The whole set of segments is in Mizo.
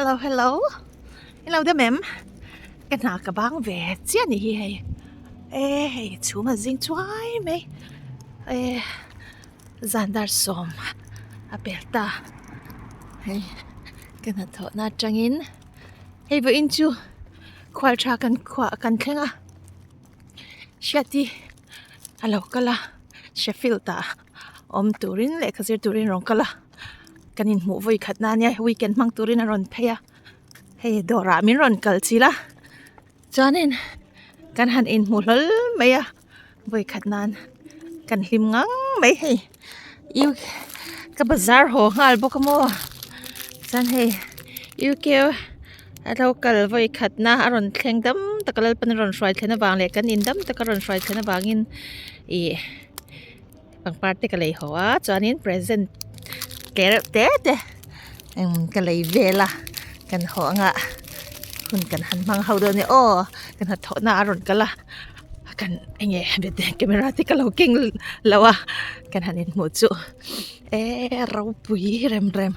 Hello hello hello deuh em ka hna ka bang ve chiah anih hi hei e hei chhum a zing chuai mai e zan dar sawm a pel ta hei ka hnathawh na atangin hei vawiin chu khual tha kan khuah kan thleng a hriati a lo kal a Sheffield ah awm turin lehkha zir turin a rawn kal a kan inhmuh vawi khat na ania weekend hmang turin a rawn phei a hei dawrah min rawn kal chilh a chuanin kan han inhmu hlawl mai a vawi khat nan kan hlim ngang mai hei U ka bazar haw nghal bawk a maw chuan hei U_K a lo kal vawi khat na a rawn thleng dam tak a lalpan a rawn hruai thlen avang leh kan in dam tak a rawn hruai thlen avangin ih pangpar te ka lei haw a chuanin present te reuh te te ka lei vel a kan haw anga hun kan han hmang ho dawn a ni aw ka hnathawh na a rawn kal a kan eng nge camera te ka lo keng lo a kan han inhmuh chu e ropui rem rem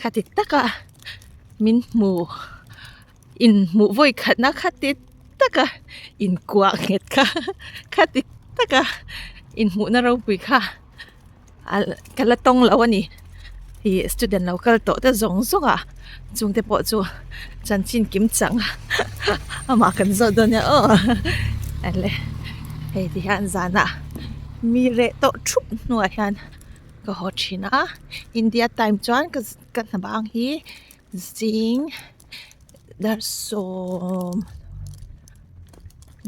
khati taka min hmu. Inhmuh vawi khatna kha ti taka inkuah nghet kha kha ti taka inhmuhna ropui kha ka la tawng lo a ni. Ih student lo kal tawh te zawng zawng ah chungte pawh chu chanchin kim chang amah kan zawt dawn nia aw ale hei ti hian zanah mi reh tawh thup hnuah hian ka haw thin a India time chuan ka ka hna bang hi zing. Dar sawm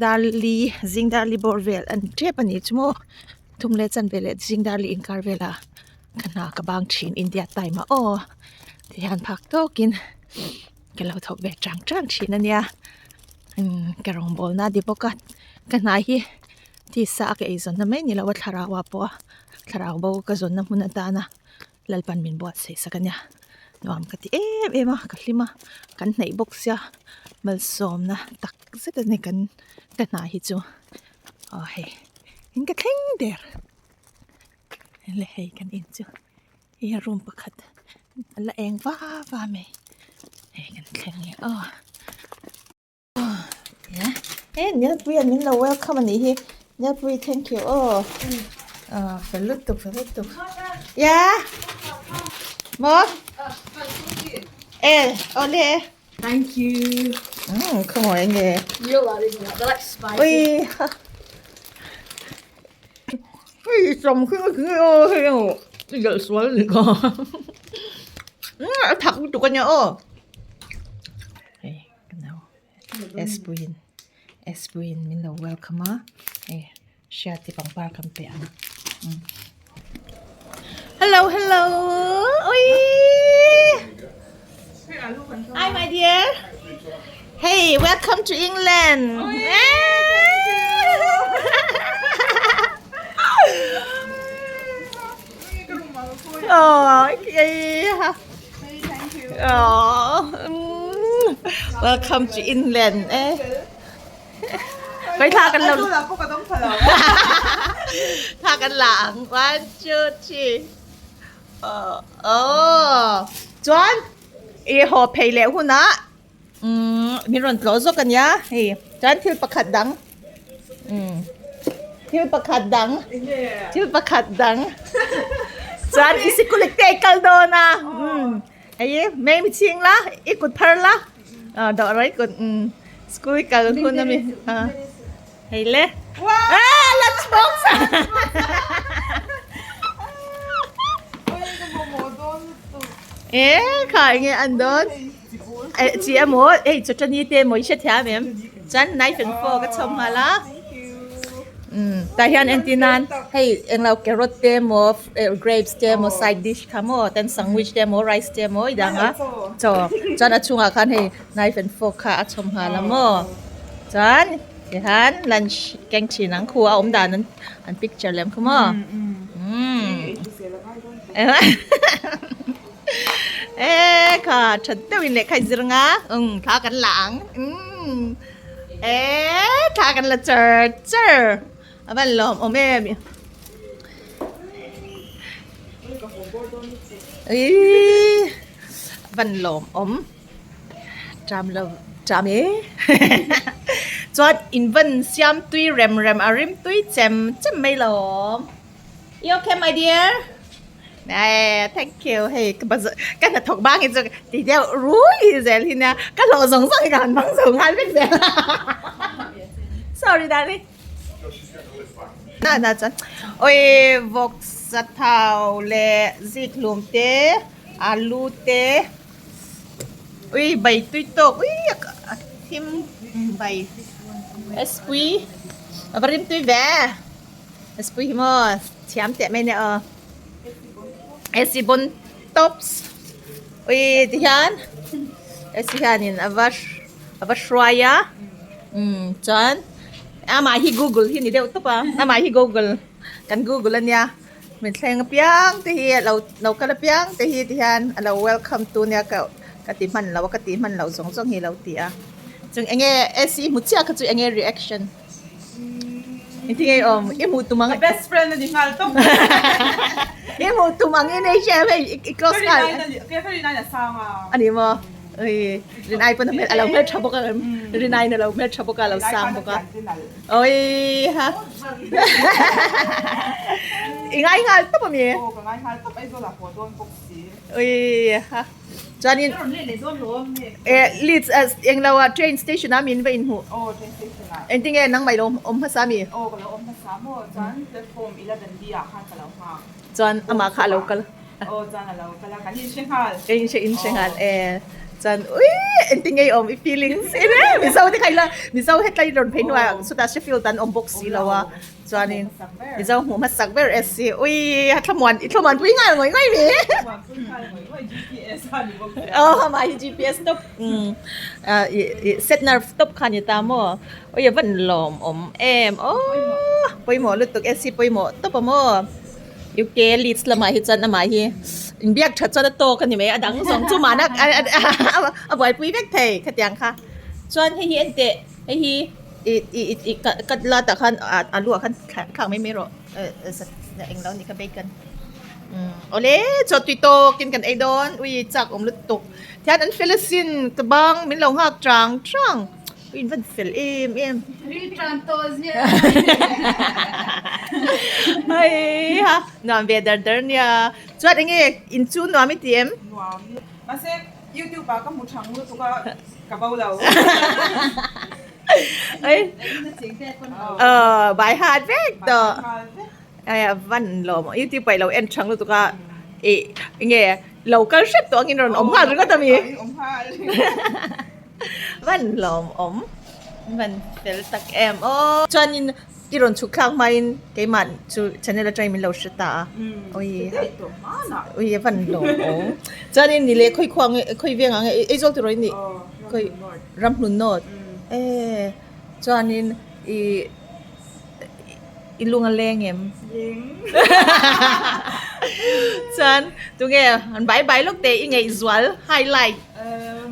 dar li zing dar li bawr vel a ni tep a nih chu maw thum leh chanve leh zing dar li inkar velah ka hna ka bang thin India time ah aw tihian phak tawkin ka lo thawk ve chang chang thin a nia umm ka rawngbawlna a ni bawk a ka hna hi tisa a ka eizawnna mai ni lo a thlarau ah pawh a thlarau bo ka zawnna hmun atana. Lalpan min buatsaih sak a nia nuam ka ti em em a ka hlim a kan hnaih bawk sia malsawmna tak zet a ni kan ka hna hi chu aw hei in ka thleng der le hei kan in chu hei a room pakhat a la eng va va mai hei kan thleng leh aw. He Nilpuia min lo welcome a nih hi Nilpui thank you aw ah fel lutuk fel lutuk ya maw e awle Thank you. Khawngaih nge You'll love these they're like spicy. Ui ha hei sam khi a nge aw hei aw i delh sual a nih kha a thak lutuk a nia aw. Hei ka nau Espuiin Espuiin min lo welcome a hei Hriati pangpar kan pe ang hello hello awii hi my dear hey welcome to England oh yeah Oh, welcome to England eh. Kai thla kan lo. Thla kan la ang. One, two, three. Oh, oh. Chuan i haw phei leh hunah umm min rawn tlawh zawk a nia hei chuan thil pakhat dang umm thil pakhat dang thil pakhat dang chuan i sikul te i kal dawn a umm hei mai mi chhing la i kut phar la ah dawh rawh i kut umm school i kal hun ami ah hei le ah lunch box e kha enge an dawn eh chi emaw hei chawṭani te emaw i hre thiam em chuan knife and fork a chhawm nghal a umm tah hian entir nan hei englo carrot te emaw grapes te emaw side dish kha maw ten sandwich te emaw rice te emaw i dang a chaw chuan a chhungah khan hei knife and fork kha a chhawm nghal a maw chuan tihian lunch keng thin ang khu a awm dan an picture lem kha maw umm. E kha that deuhin lehkha i zir nga umm thla kan la ang umm e thla kan la char char a van lawm awm em ih van lawm awm ṭam lo ṭam e chuan in van siam tui rem rem a rim tui chem chem mai lawm you okay my dear eh thank you hei ka bazar ka hnathawk bang hi chu ti deuh rui zel hi nia ka hlawh zawng zawng hi ka han hmang zo nghal vek zel sorry darling. Na na chuan awi vawk sathau leh zikhlum te alu te ui bai tui tawk ui a thim bai espui a va rim tui ve espui hi maw thiam teh mai nia aw esi bon tops ui tihian esi hianin a va a va hruai a umm chuan amah hi google hi ni deuh tawp a amah hi google kan google ania min thleng apiang te hi alo lo kal apiang te hi tihian alo welcome tu nia ka ka ti hman lo a ka ti hman loh zawng zawng hi alo ti a chung enge AC hmu chiah kha chu enge reaction engtin nge i awm i hmuh tum ang best friend ani nghal tawp i hmuh tum ang in hei hria hei i close nghal ani maw. Oi rinai pawn a hmel a lo hmel tha bawk a rinai in a lo hmel tha bawk a a lo sang bawk a oi ha i ngai nghal tawp ami oi ha chuanin eh Leeds englo ah train station ah min va inhmuh engtinge nangmah ilo awm hmasa ami chuan amah kha a lo kal. Aw chuan a lo kal a, kan inhre nghal. Kan inhre inhre nghal e. Chuan ui engtin nge i awm i feelings i re Mizo te kha ila Mizo hetlai i rawn phei hnuah chutah Sheffield an awm bawk si lo a chuanin Mizo hmuh hmasak ber e si ui a thlamuan i thlamuan pui nghal ngawih ngawih mi. Thlamuan pui nghal ngawih ngawih GPS a ni bawk sia. Aw amah hi GPS tawp i i set nerve tawp kha a ni ta maw ui a van lawmawm em aw pawimawh lutuk e si pawimawh tawp a maw. UK Leeds lamah hi chuan amah hi inbiak that chuan a tawk a ni mai a dang zawng chu mahna a buaipui vek thei khatiang kha chuan hei hi en teh hei hi ih ih ih ka la tah khan a lu ah khan thlak mai mai rawh eng lo ni kha bacon umm awle chaw tui tawkin kan ei dawn ui chak awm lutuk tihian an fel asin ka bang min lo nghak chang chang. In van fel em em. Ril tran tawh ziah. Hei ha nuam ve dar dar nia. Chuan enge in chu nuam i ti em? Nuam. Mahse YouTube ah ka hmu thang lutuk a ka bo lo. Ei. Aw bai hat vek tawh. Hei a van lawm YouTube ah i lo en thang lutuk a ih enge lo kal hrep tawh angin rawn awm nghal ringawt ami. Awm nghal. Van lawmawm van fel tak em aw. Chuanin i rawn chhuk thlak hmain keimah chu channel atangin min lo hre ta a ui ui a van lawmawm chuanin ni leh khawi khuang nge khawi veng ang nge Aizawl tiraw i nih khawi Ramhlun North e chuanin i i lung a leng em chuan tunge an bai bai lawk teh i ngaihzual highlight.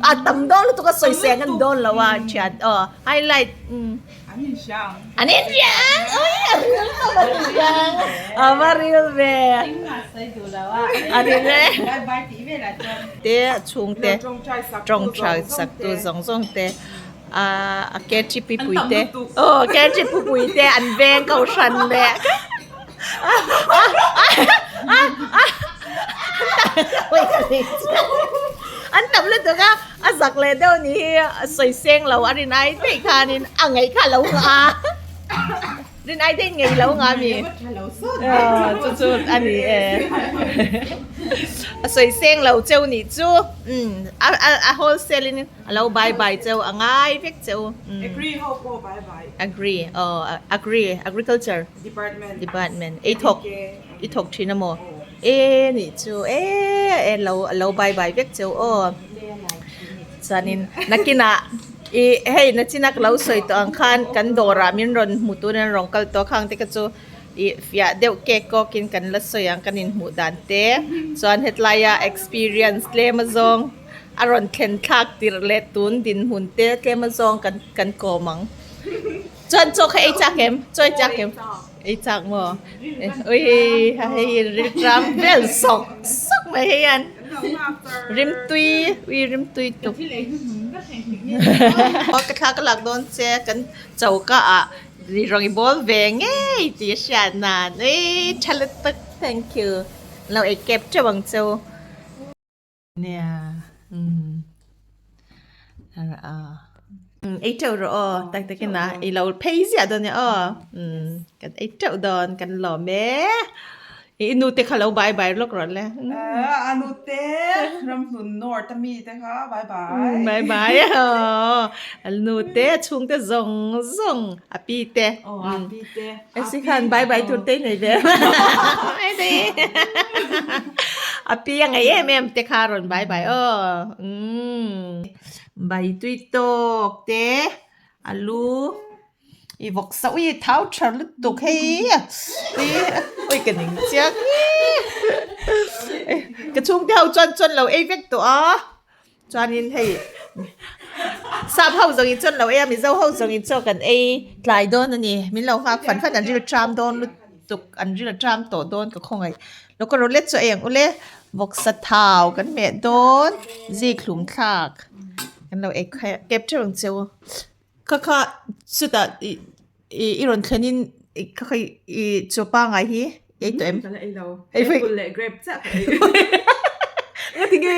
A tam dawn lutuk a sawi seng an dawn lo a thian aw highlight umm An inhria ang. An inhria ang ui a ril tawp an inhria ang a va ril ve. Engmah sawi duh lo a. A ril e. Bye bye tih velah chuan. Te a chhungte tawngtai sak tu zawng zawng te a a KTP pui te aw KTP pui te an veng kohhran leh An tam lutuk a, a zak leh deuh ni hi a sawi seng lo a rin ai daih khanin a ngaih kha a lo ngah a, rin ai daih ngei lo ngah a mi chu chu a ni e a sawi seng lo cheu nih chu a wholesale in. A lo bye bye cheu a ngai vek cheu. Agri ho pawh bye bye. Agri aw agri agriculture department department i thawk i thawk thin a maw e nih chu e e lo a lo bye bye vek cheu aw chuanin nakinah i hei nachina ka lo sawi tawh ang khan kan dawrah min rawn hmu turin an rawn kal tawh a khang te kha chu ih fiah deuh kek kawkin kan la sawi ang kan inhmuh dan te chuan hetlai a experience tlem azawng. A rawn thlen thlak tirh leh tun dinhmun te tlem azawng kan kan kawm ang. Chuan chaw kha ei chak em? Chaw ei chak em? Ei chak maw? Ui hei rilṭam vel sawk sawk mai hei hian rimtui ui rimtui tuk aw ka thla ka lak dawn che kan choka ah rawng i bawl ve ngei tih a hriat nan ui tha lutuk thank you lo ei kep teuh ang cheu. Nia umm ei teuh rawh aw tak takin a i lo phei ziah dawn nia aw umm kan ei teuh dawn kan lawm e i nu te kha lo bye bye lawk rawh le a nu te ramhlun north a mi te kha bye bye bye bye aw a nu te a chhung te zawng zawng a pi te aw a pi te Esi khan bye bye tur te nei ve a pi a ngei em em te kha rawn bye bye aw umm bai tui tawk te alu i vawk sa ui thau tha lutuk hei ui ui ka ning chiang e ka chhungte ho chuan chuan lo ei vek tawh a. Chuanin hei sap ho zawng in chuan lo ei a, Mizo ho zawng in chaw kan ei tlai dawn a ni. Min lo nghak fan fan an ril tram dawn lutuk, an ril a tram tawh dawn ka khawngaih. Lo ka rawlet chu ei ang ule, vawksa thau kan hmeh dawn, zik hlum thlak kan lo ei kep teuh ang che u. Kha kha chutah ih i rawn thlen in kha kha i chaw pangai hi ei tawh em? Ka la ei lo. Apple leh grape chiah ka ei. Nga ti nge?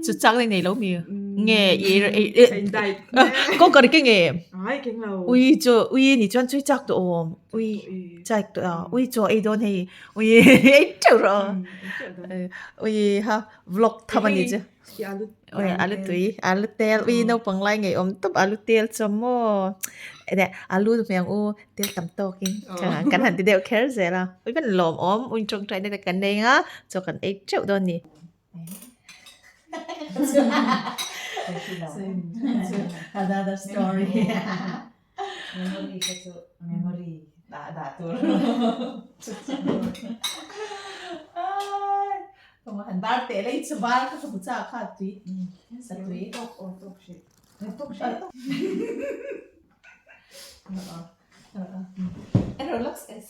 Chu chang nei nei lo mi? Nge i ei diet. Ko ka ri ke nge? Ai keng lo. Ui chu ui ni chuan chui chak tawh awm. Ui chak tawh a. Ui chaw ei dawn hei. Ui ei teuh rawh. Ui ha vlog tham ani chu. Oi alu tui alu tel ui naupang lai ngei awm tawp alu tel chu maw ene alu hmel u tel tam tawkin kan han ti deuh kher zel a ui van lawm awm ui tawngtai na te kan nei anga chaw kan ei teuh dawn a ni. Another story. Memory kha chu memory dah dah tur. Tawng han bar teh lei chu bar kha ka hmu chak kha tui sa tui. Tok aw tok hrih. Tok hrih. Relax es.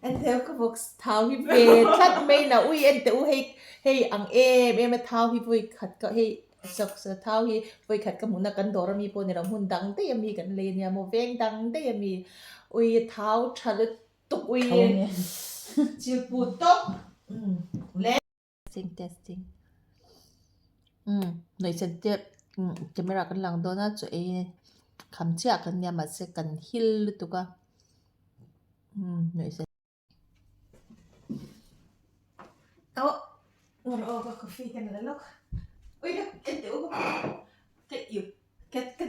En theu ka box thau hi ve tlat mai na ui en teh u hei hei ang em em a thau hi vawi khat ka hei Socks a thau hi vawikhat ka hmuhna kan dawr ami pawh ni lo hmun dang daih ami kan lei ania maw veng dang daih ami ui a thau tha lutuk ui chil put tawp le. Testing testing umm hmeichhe te camera kan lang dawn a chaw ei kham chiah kan nia mahse kan hil lutuk a umm hmeichhe. Aw ngawr aw ka coffee ka la lawk ui ka en teh u ka u ka ka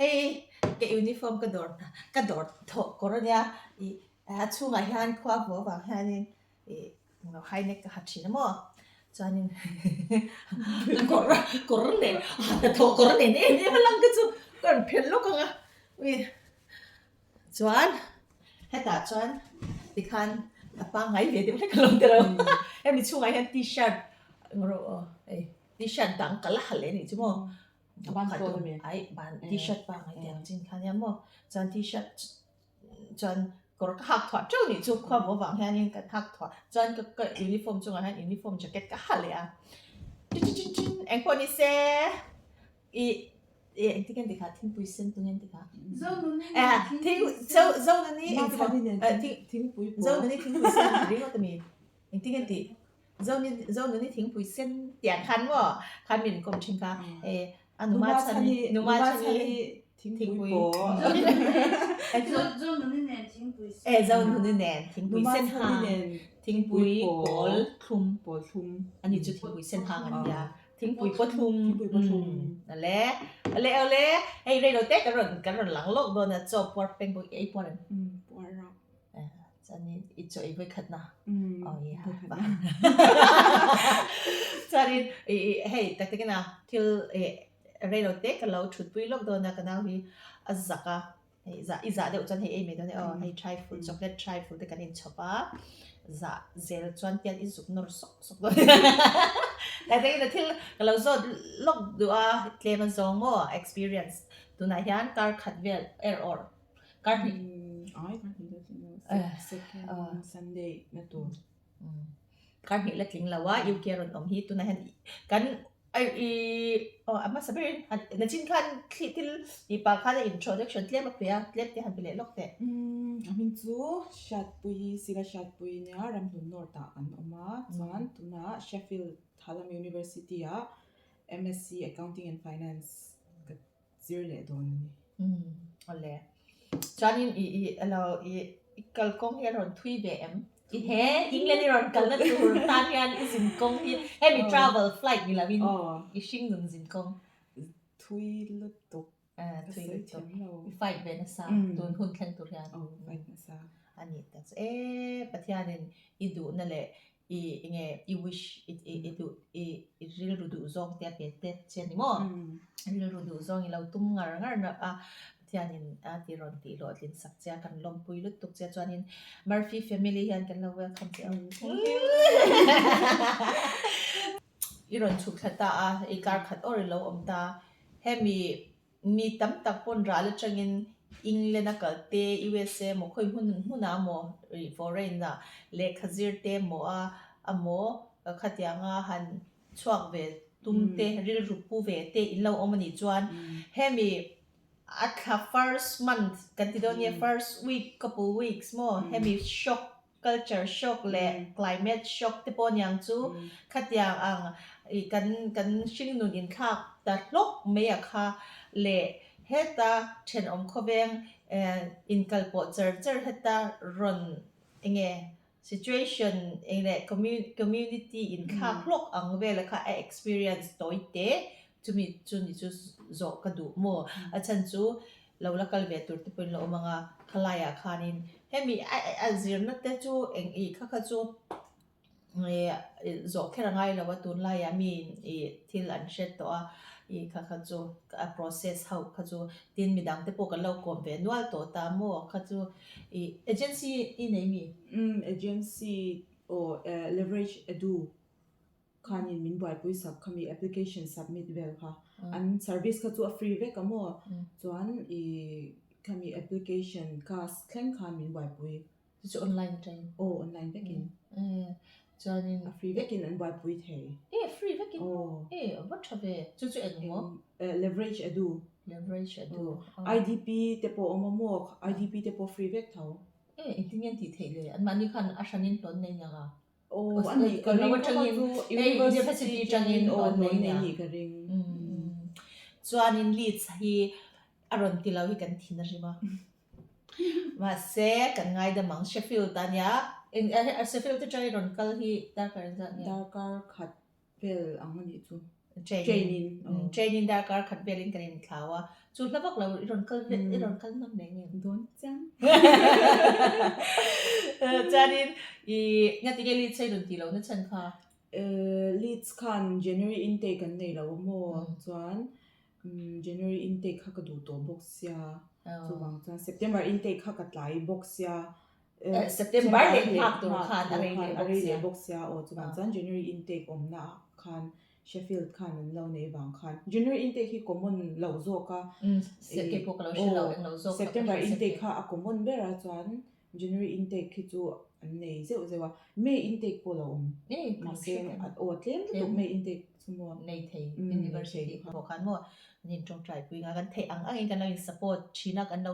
hei ka uniform ka dawr ka dawr thawh kawr ania ih a chhungah hian khua haw avang hianin ih englo high neck ka ha thin a maw chuanin kawr kawr leh hnathawh kawr nen em em a lang te chu ka rawn phelh lawk ang a ui. Chuan hetah chuan tikhan a pangngai ve deuh hlek alawm tiraw hemi chhungah hian t-shirt engro aw hei t-shirt dang ka la ha leh anih chu maw ai ban t-shirt pangngai te ang chin kha nia maw chuan t-shirt chuan kawr ka hak thuah teuh anih chu khua vaw vang hianin kan hak thuah chuan ka ka uniform chungah hian uniform jacket ka ha leh a engpawh ni se. I i engtin nge an ti kha thingpui sen tu nge an ti kha thing zo zonani thingpui zonani thingpui sen an ti ringawt ami engtin nge an tih zoni zonani thingpui sen tiang khan maw khan min kawm thin kha e a numa chhani numa chhani thingpui e zonuni nen thingpui sen ha thingpui pawl thlum pawl thlum ani chu thingpui sen hang an tia Thingpui paw thlum ale ale ale hei rei lo te kan rawn kan rawn lang lawk dawn a chaw puar peng bawk ei puar em puar rap chuanin i chaw ei vawi khat na aw i ha chuanin i i hei tak takin a thil e rei lo te ka lo thut pui lawk dawn a ka nau hi a zak a hei zah i zah deuh chuan hei ei mai dawn e aw hei trifle chocolate trifle te kan inchhawp a zah zel chuan tian i zuk nawr sawk sawk dawn tlai thil ka lo zawt lawk duh a tlem a zawng maw experience tunah hian kar khat vel er awr kar hnih. la tling lo. Second Sunday na tur. Kar hnih la tling lo a UK a rawn awm hi tunah hian kan i aw a hmasa berin nachin khan thli thil tih pah khan a introduction tlem a pe a tlem te han pe leh lawk teh. A hming chu Hriatpui Sila Hriatpui nia Ramhlun North ah kan awm a chuan tunah Sheffield Hallam University ah MSc Accounting and Finance ka zir leh dawn a ni. Umm awle. Chuanin i i alo i i kalkawng hi a rawn thui ve em? I he England i rawn kalna tur tan hian i zin kawng hi hemi travel flight ni lovin i hring nun zin kawng. Thui lutuk. Ka sawi thiam lo. I fight ve nasa tun hun thleng tur hian. Aw fight nasa. A ni tak chu e Pathianin i duhna leh i enge i wish i i duh i i rilru duh zawng te a pe te che a ni maw? Rilru duh zawng i lo tum ngar ngar na a Pathianin a ti rawn tih hlawhtlin sak che a kan lawmpui lutuk che chuanin Murphy family hian kan lo welcome che a. I rawn chhuk thla ta a i kar khat awr i lo awm ta hemi Mi tam tak pawn ral atangin England a kal te, USA maw khawi hmun hmunah maw ih foreign ah lehkha zir te maw a amaw khatianga han chhuak ve tum te rilru pu ve te in lo awm anih chuan hemi a thla first month kan ti dawn nge first week couple weeks maw hemi shock Culture shock leh climate shock te pawh aniang chu khatiang ang ih kan kan hringnun inthlak ta hlawk mai a kha leh heta thenawm khawveng eh inkal pawh char char heta rawn enge situation eng leh community inthlak hlawk ang vel a kha a experience tawi te chumi chu ni chu zawh ka duh maw a chhan chu Lo la kal ve tur te pawhin la awm ang a, khalaiah khanin hemi a zirna te chu eng ih kha kha chu ih zawh kher a ngai lo a, tunlaiah mi ih thil an hre tawh a, ih kha kha chu a process ho kha chu tin midang te pawh kan lo kawm ve nual tawh ta maw kha chu ih agency i nei mi? Umm agency aw leverage edu. Khanin min buaipui sak khami application submit vel kha an service kha chu a free vek a maw chuan i khami application class thleng khan min buaipui. Chu chu online atangin? Aw online vekin. Chuanin a free vekin an buaipui thei. E free vekin? Aw. E a va tha ve. Chu chu eng maw? Leverage edu. Leverage edu. IDP te pawh awm a maw IDP te pawh free vek tho. E engtin nge an tih theih le? Anmahni khan a hranin hlawn nei niang a? Aw a nih ka ring kha chu university atangin aw hlawn nei nih ka ring. Chuanin Leeds hi a rawn ti lo hi kan thin a hrim a. Mahse kan ngaidam ang Sheffield a nia. Sheffield atangin rawn kal hi darkar engzat nge? Darkar khat vel ang a nih chu. Train in. Train in darkar khat velin kan inthlau a. Chu hla vak lo i rawn kal vel i rawn kal ngam leh nge? Dawn chiang. Chuanin i ngati nge Leeds a i rawn tih loh na chhan kha? Leeds khan January intake an nei lo a maw? Chuan January intake kha ka duh tawh bawk sia. Chuvang chuan September intake kha ka tlai bawk sia. September leh nghak tur khan a rei leh bawk sia. A rei leh bawk sia aw chuvang chuan January intake awmna ah khan Sheffield khan an lo neih vang khan January intake hi common lo zawk a. Kei pawh ka lo hre lo eng lo zawk September intake kha a common ber a chuan January intake hi chu an nei zeuh zeuh a May intake pawh lo awm mahse aw tlem lutuk May intake chu maw nei thei university pawh khan maw an in tawngtai pui nga kan theih ang angin kan lo in support thin a kan lo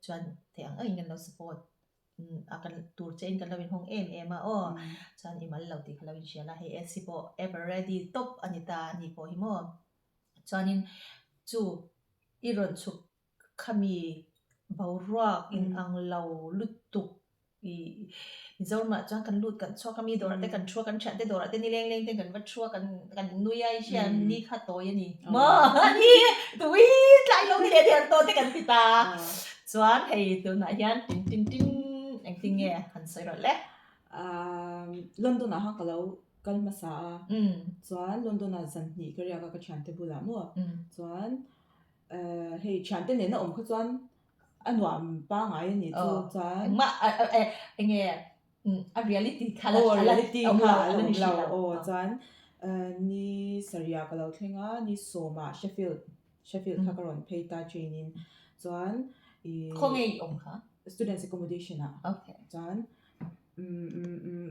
Chuan theih ang angin kan lo support a kan tur che in kan lo inhawng em em a aw. Chuan i mal lo tih kha lo inhria la, hei AC pawh ever ready tawp a ni ta a ni pawh hi maw. Chuanin chu i rawn chhuk khami boruak in ang lo lutuk I Mizoramah chuan kan lut kan chhuak a, mi dawrah te kan thu a, kan thiante dawrah te ni leng leng te kan va thu a, kan kan nui a, i hria ni kha tawi a ni maw ni tui tlai lo ni leh der tawh te kan ti ta. Chuan hei tunah hian tin tin tin engtin nge han sawi rawh le? London ah khan ka lo kal hmasa a, chuan London ah zan hnih ka riak a ka thiante bulah maw, chuan hei thiante nena awm kha chuan A nuam pangai a nih chu chuan. Engmah enge a reality kha la aw reality kha a la ni lo aw chuan ni sarih ka lo thleng a ni sawmah Sheffield Sheffield kha ka rawn phei ta train in chuan i Khawnge i awm kha? Students accommodation ah. Okay. Chuan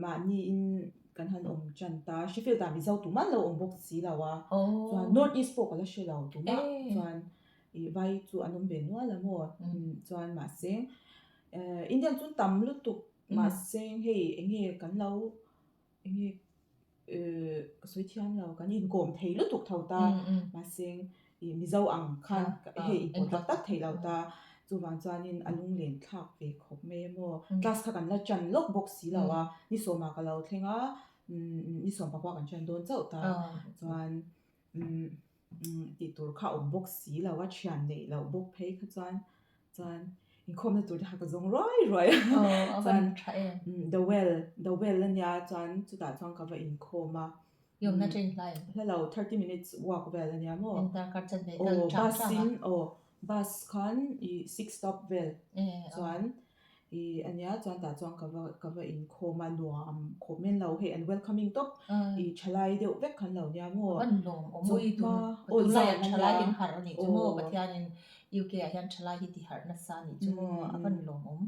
mahni in kan han awm tan ta. Sheffield ah Mizo tumah an lo awm bawk si lo a. Chuan North East pawh ka la hre lo tumah. Chuan ih vai chu an awm ve nual a maw. Chuan mahse Indian chu tam lutuk mahse hei eng nge kan lo eng nge ka sawi thiam lo kan inkawm thei lutuk tho ta mahse ih Mizo ang khan hei inpawh tak tak thei lo ta chuvang chuanin a lunglen thlak ve khawp mai a maw class kha kan la tan lawk bawk si lo a ni sawmah ka lo thleng a ni sawm pakua kan tan dawn chauh ta chuan tih tur kha a awm bawk si lo a thian neih loh bawk phei kha chuan chuan inkhawmna tur te kha ka zawng ruai ruai a chuan the well the well a nia chuan chutah chuan ka va inkhawm a hla lo 30 minutes walk vel a nia maw aw bus in aw bus khan ih six stop vel chuan Ih ania chuan tah chuan ka va ka va inkhawm a nuam khawp men lo hei an welcoming tawp ih thalai deuh vek khan lo nia maw An lawm awm ui tun tunlai ah thalai in harh anih chu maw Pathianin UK ah hian thalai hi ti harh nasa anih chu maw a van lawm awm.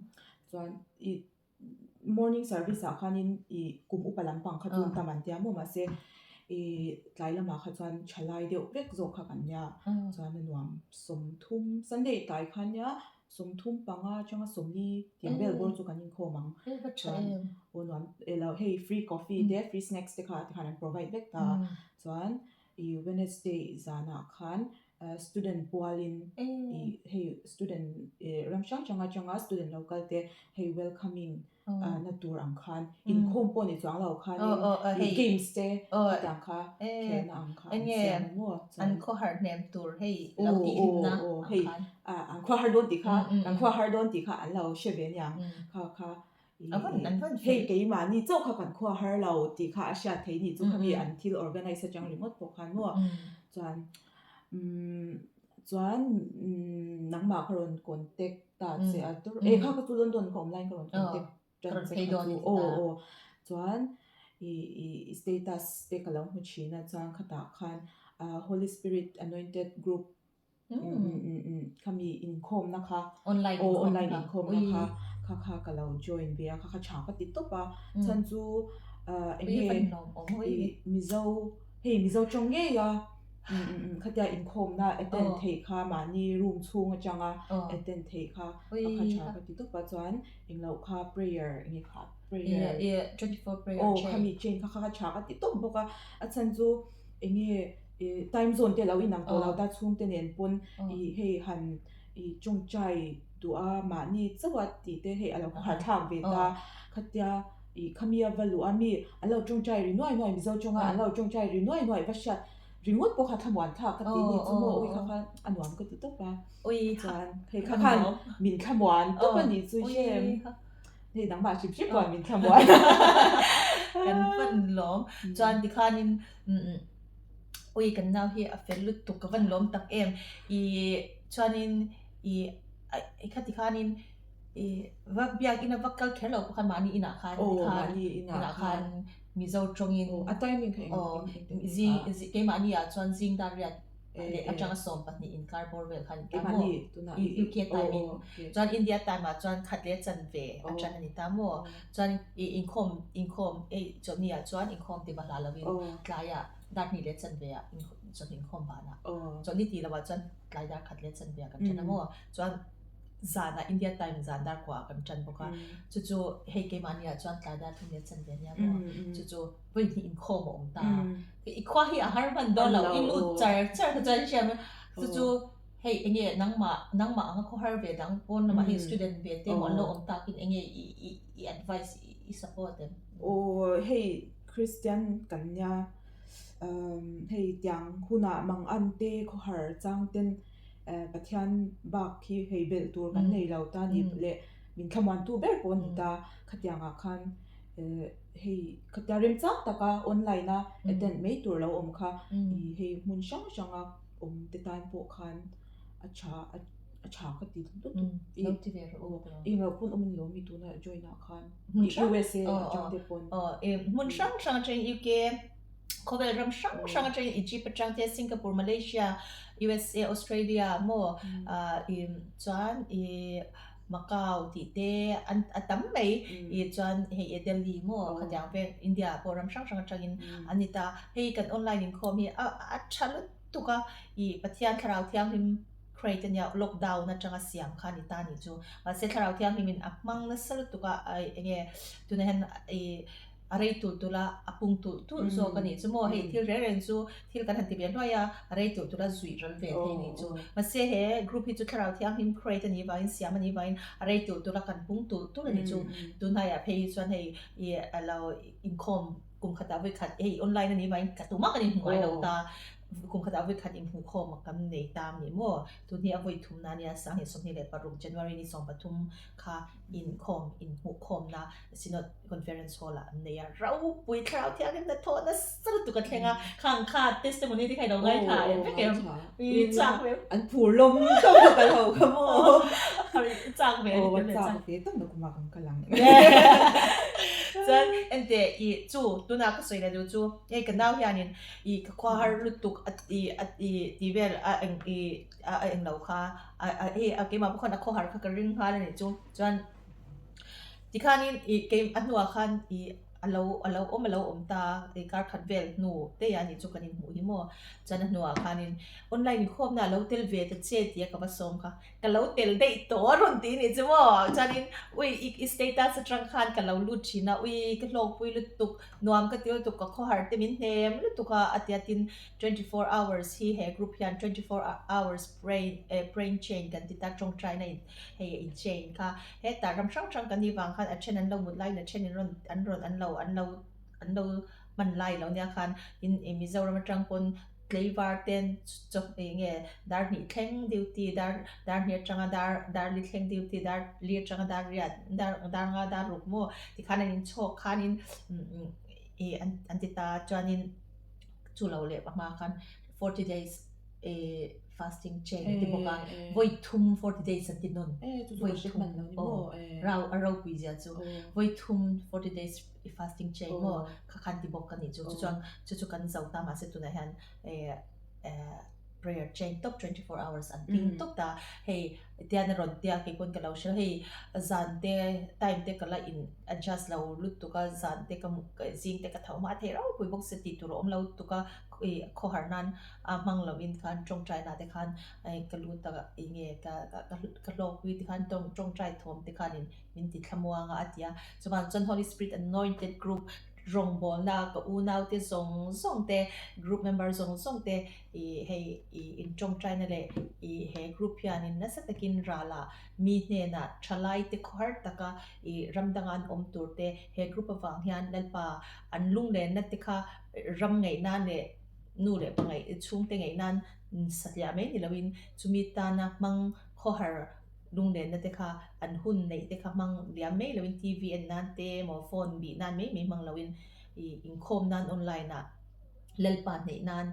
Chuan ih morning service ah khanin ih kum upa lampang kha chu an tam an tia maw mahse ih tlai lamah kha chuan thalai deuh vek zawk kha kan nia chuan a nuam 30 Sunday tlai khan nia 35 atanga 40 tiang vel bawr chu kan inkhawm ang. Chuan aw nuam elo hei free coffee te free snacks te kha tikhan an provide vek ta a. Chuan ih Wednesday zanah khan student pualin ih hei student ih ram hrang hrang atanga student lo kal te hei welcoming na tur ang khan inkhawm pawh ni chuang lo khanin ih games te hetiang kha khelna ang kha an siam a maw chuan an khaw harh hnem tur hei lo tih hlimna ang hei an khua har dawn tih kha kan khua har dawn tih kha an lo hre ve aniang kha kha hei keimahni chauh kha kan khua har lo tih kha a hriat theih ni chu khami an thil organize atang ringawt pawh khan maw chuan umm Chuan nangmah ka rawn contact ta che a tur eh kha ka chu London ka awm laiin ka rawn contact tan che kha chu aw aw chuan ih ih status te ka lo hmu thin a chuan khatah khan ah Holy Spirit Anointed Group khami inkhawmna kha aw online inkhawmna kha kha kha ka lo join ve a kha kha tha ka ti tawp a chhan chu ah eng nge ih Mizo hei Mizo tawng ngei a. Khatia inkhawmna attend theih kha mahni room chhung atanga attend theih kha a kha tha ka ti tawp a chuan engloh kha prayer enge kha prayer aw khami chain kha kha tha ka ti tawp bawk a a chhan chu enge time zone te lo inang tawh lo ta chhungte nen pawn ih hei han ih tawngtai duh a mahni chauh a tih te hei a lo harhthlak ve ta khatia ih khami a va luh a mi an lo tawngtai ri nuai nuai Mizo tawnga an lo tawngtai ri nuai nuai va hriat ringawt pawh kha thlamuan thlak ka tih ni chu maw ui kha kha a nuam ka ti tawp a chuan hei kha khan min thlamuan tawp a nih chu hrem hei nangmah hrim hrim pawh min thlamuan kan van lawm chuan tikhanin ui kan nau hi a fel lutuk ka van lawm tak em i chuanin i kha tikhanin i va biakina va kal kher lo pawh khan mahni inah khan tikhan inah khan Mizo tawngin a timing kha eng eng zing keimahni ah chuan zing dar riat leh atanga 12 inkar bawr vel khan ta maw UK time in chuan India time ah chuan khat leh chanve atang a ni ta maw chuan i inkhawm inkhawm ei chawlhni ah chuan inkhawm ti va hla lovin tlaiah dar hnih leh chanve ah chawlhni inkhawm banah chawlhni tih lovah chuan tlai dar khat leh chanve ah kan then a maw chuan Zanah India time zan dar kuah kan tan bawk a, chu chu hei keimahni ah chuan tlai dar thum leh chan ve ania maw, chu chu vawi hnih inkhawm a awm ta. I khua hi a har hman dawn lo, i lut char char kha chuan i hriat mai, chu chu hei enge nangmah nangmah anga khaw har ve dang pawn lamah hei student ve te emaw an lo awm takin enge i i i advice i support em? Aw hei Christian kan nia hei tiang hunah mang an te khawhar chang ten Pathian bak hi hei belh tur kan nei lo ta ni leh min thlamuantu ber pawh a ni ta. Khatiangah khan hei khatia remchang taka online a attend mai tur lo awm kha hei hmun hrang hranga awm te tan pawh khan a tha a tha ka ti lutuk. I ngauh pawn awm a ni lo mi tuna join ah khan USA atang te pawn. Hmun hrang hrang atangin UK Khawvel ram hrang hrang atangin Egypt atang te Singapore, Malaysia, USA, Australia maw chuan i. Macau tih te an a tam mai ih chuan hei Delhi maw khatiang vel India ah pawh ram hrang hrang atangin an ni ta. Hei kan online inkhawm hi a a tha lutuk a ih Pathian thlarau thianghlim create ania lockdown atanga siam kha a ni ta nih chu. Mahse thlarau thianghlimin a hmang nasa lutuk a enge tunah hian ih A rei tulh tulh a, a pung tulh tulh zawk a nih chu maw? Hei thil reng reng chu thil kan han ti ve hluai a, a rei tulh tulh a zuih ral ve thei a nih chu. Mahse he group hi chu thlarau thianghlim create a nih vangin siam a nih vangin a rei tulh tulh a kan pung tulh tulh a nih chu. Tunhaiah phei hi chuan hei ih a lo inkhawm kum khatah vawi khat hei online a nih vangin ka tumah kan inhmu ngai lo ta, kum khatah vawi khat inhmuhkhawm kan nei ta a ni maw? Tun hi a vawi thumna a nia 2026 January ni 13 kha inkhawm inhmuhkhawmna Synod Conference Hall ah an nei a, ropui thlarau thianghlim hnathawh nasa lutuk a thleng a, khang kha testimony te kha i lo ngaithla em vek em? I chak ve. An phur lawm tawp a kal ho kha maw? I chak ve a ni tel ve chak. Ve tawp na kuma kan kal ang. Chuan enteh i chu tunah ka sawi la duh chu hei ka nau hianin i ka khua har lutuk a ti a ti ti vel a eng i a eng lo kha a a hei a keimah pawh khan a khawhar kha ka ring nghal a nih chu chuan Tikhanin ih kei a hnuah khan ih a lo a lo awm a lo awm ta ih kar khat vel hnu te ah nih chu kan inhmuh hi maw. Chuan a hnuah khanin online inkhawmna a lo tel ve ta che tia ka va sawm kha ka lo tel daih tawh a rawn ti nih chu maw. Chuanin ui i i status atang khan ka lo lut thin a ui ka hlawkpui lutuk nuam ka ti lutuk ka khawhar te min hnem lutuk a a tia tin 24 hours hi he group hian 24 hours pray eh praying chain kan ti ta tawngtaina in hei in chain kha Hetah ram hrang hrang kan nih vang khan a then an lo mut laiin a then in rawn an rawn an lo an lo an lo hman lai lo nia khan in ih Mizoram atang pawn tleivar ten chaw eng nge dar hnih thleng duty dar dar hnih atanga dar dar li thleng duty dar li atanga dar riat dar dar nga dar ruk maw tikhan an inchhawk khanin ih an an ti ta chuanin chu lo leh hma khan 40 days eh fasting chain an ti bawk a vawi thum 40 days an ti nawn vawi thum aw rau a ropui zia chu vawi thum 40 days fasting chain maw kha khan ti bawk ka nih chu chu chuan chu chu kan zo ta mahse tunah hian eh eh prayer chain top 24 hours an ting tawp ta hei tian a rawn tia kei pawn ka lo hria hei zan te time te ka la in adjust lo lutuk a zan te ka zing te ka tho hma thei ropui bawk se tih tur a awm lo lutuk a ih khawhar nan a hmang lo in khan tawngtai na te khan ka lu tak eng nge ka ka ka hlawkpui te khan tawng tawngtai thawm te khan in min ti thlamuang a a ti a chuvang chuan Holy Spirit Anointed Group rawngbawlna ka unau te zawng zawng te group member zawng zawng te ih hei ih in tawngtai na leh ih he group hian in nasa takin ralah mi hnenah thalai te khawhar taka ih ram danga an awm tur te he group avang hian Lalpa an lunglenna te kha ram ngaih nan leh nu leh pa ngaih chhungte ngaih nan satliah mai ni loin chumi tana hmang khawhar lunglenna te kha an hun neih te kha hmang liam mai loin TV en nan te emaw phone bih nan mai mai hmang loin ih inkhawm nan online ah Lalpa hneih nan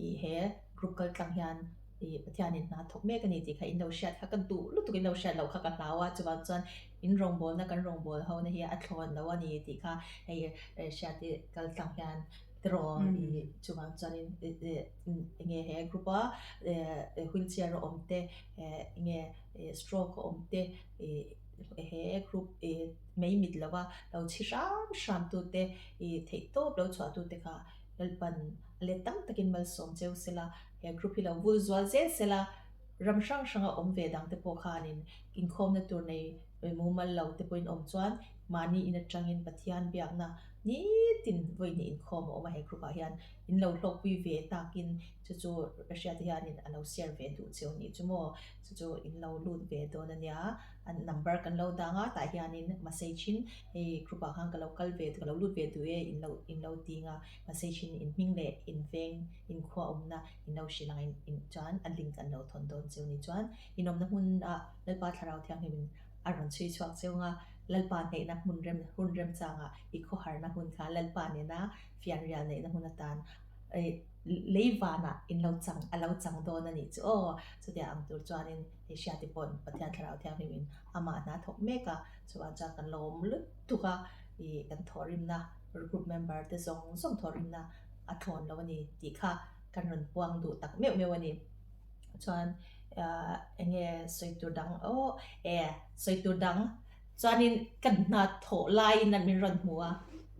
ih he group kal tlang hian ih Pathianin hna thawk mek a ni tih kha in lo hriat kha ka duh lutuk in lo hriat loh kha ka hlau a chuvang chuan in rawngbawlna kan rawngbawlho na hi a thlawn lo a ni tih kha hei hriat i kal tlang hian tiraw ih chuvang chuanin eng nge he group a wheelchair a awm te eng nge stroke a awm te ih he group ih mai mit lova lo chhi hram hram tu te ih theih tawp lo chhuah tu te kha Lalpan a let tam takin malsawm cheu sela he group hi lo vul zual zel sela ram hrang hranga awm ve dang te pawh khanin inkhawmna tur nei mumal lo te pawhin awm chuan mahni in atangin Pathian biakna nitin vawi hnih inkhawm a awm a he group ah hian in lo hlawkpui ve takin chu chu Russia te hianin a lo share ve duh cheu nih chu maw chu chu in lo lut ve dawn a nia an number kan lo dang a tah hianin message in hei group ah khan ka lo kal ve ka lo lut ve duh e in lo in lo ding a message in in hming leh in veng in khua awmna in lo hrilh ang in chuan a link an lo thawn dawn cheu ni chuan in awmna hmun ah Lalpa Thlarau Thianghlim in a rawn chhui chhuak cheu anga Lalpa hneihna hmun rem hun remchangah i khawharna hun kha Lalpa nena fianrial neihna hmun atan eh lei vanah in lo chang a lo chang dawn a nih chu aw. Chutiang ang tur chuanin hei hriati paw'n Pathian Thlarau Thianghlim in amah hna thawk mek a, chuvang chuan kan lo awm lutuk a, ih kan thawhrimna group member te zawng zawng thawhrimna a thlawn lo a ni tih kha kan rawn puang duh tak meuh meuh a ni. Chuan. Enge sawi tur dang aw e sawi tur dang chuanin ka hna thawh laiin a min rawn hmu a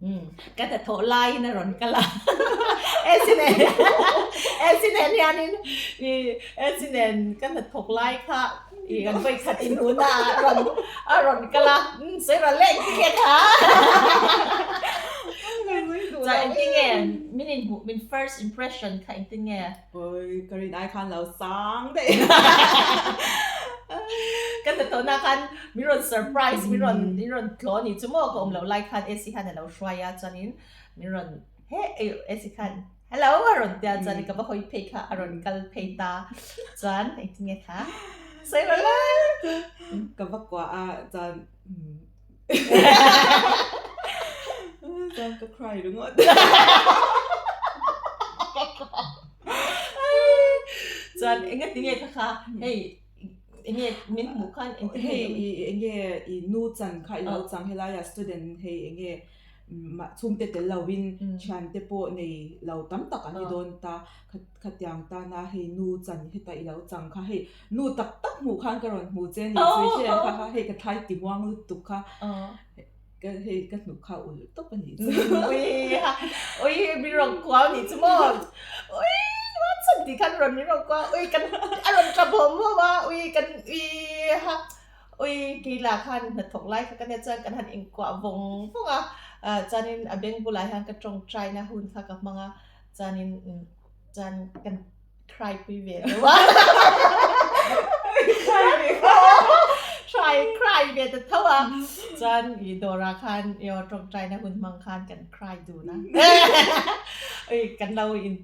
umm ka hna thawh laiin a rawn kal a Esi nen Esi nen hianin ih Esi nen ka hna thawk lai kha ih kan vawi khat inhmuhna ah a rawn a rawn kal a umm sawi rawn leh engtin nge kha chuan engtin nge min inhmuh min first impression kha engtin nge. Oi, ka rin ai khan lo sang daih. Ka hnathawhna khan min rawn surprise, min rawn min rawn tlaw a nih chu maw ka awm loh lai khan AC khan a lo hruai a chuanin min rawn he AC khan hello a rawn tia chuanin ka va hawi phei kha a rawn kal phei ta chuan engtin nge kha sawi rawh la. Ka va kuah a chuan Chuan ka cry ringawt. Chuan enge tinge kha kha hei enge min hmuh khan engtin nge Hei i enge i nu chan kha i lo chang helai ah student hei enge mah chhungte tel lovin thiante pawh nei lo tam tak an ni dawn ta. Khatiang tana hei nu chan heta i lo chang kha hei nu tak tak hmuh khan ka rawn hmu che ni chu hre ang kha kha hei ka thlai ti muang lutuk kha ka hei ka hnuk kha ulh tawp a nih chu. Ui ha ui min rawn kuau nih chu maw ui what chan tih khan rawn min rawn kuau ui kan a rawn tap hawm hawm a ui kan ui ha ui kei lah khan hnathawk lai kha ka nia chuan kan han inkuah vawng vawng a chuanin a beng bulah hian ka tawngtai na hun kha ka hmang a. Chuanin chuan kan cry pui ve lo a. Cry cry ve ta tho a. Chuan i dawrah khan i aw tawngtai na hun hmang khan kan cry dun a. Ui kan lo in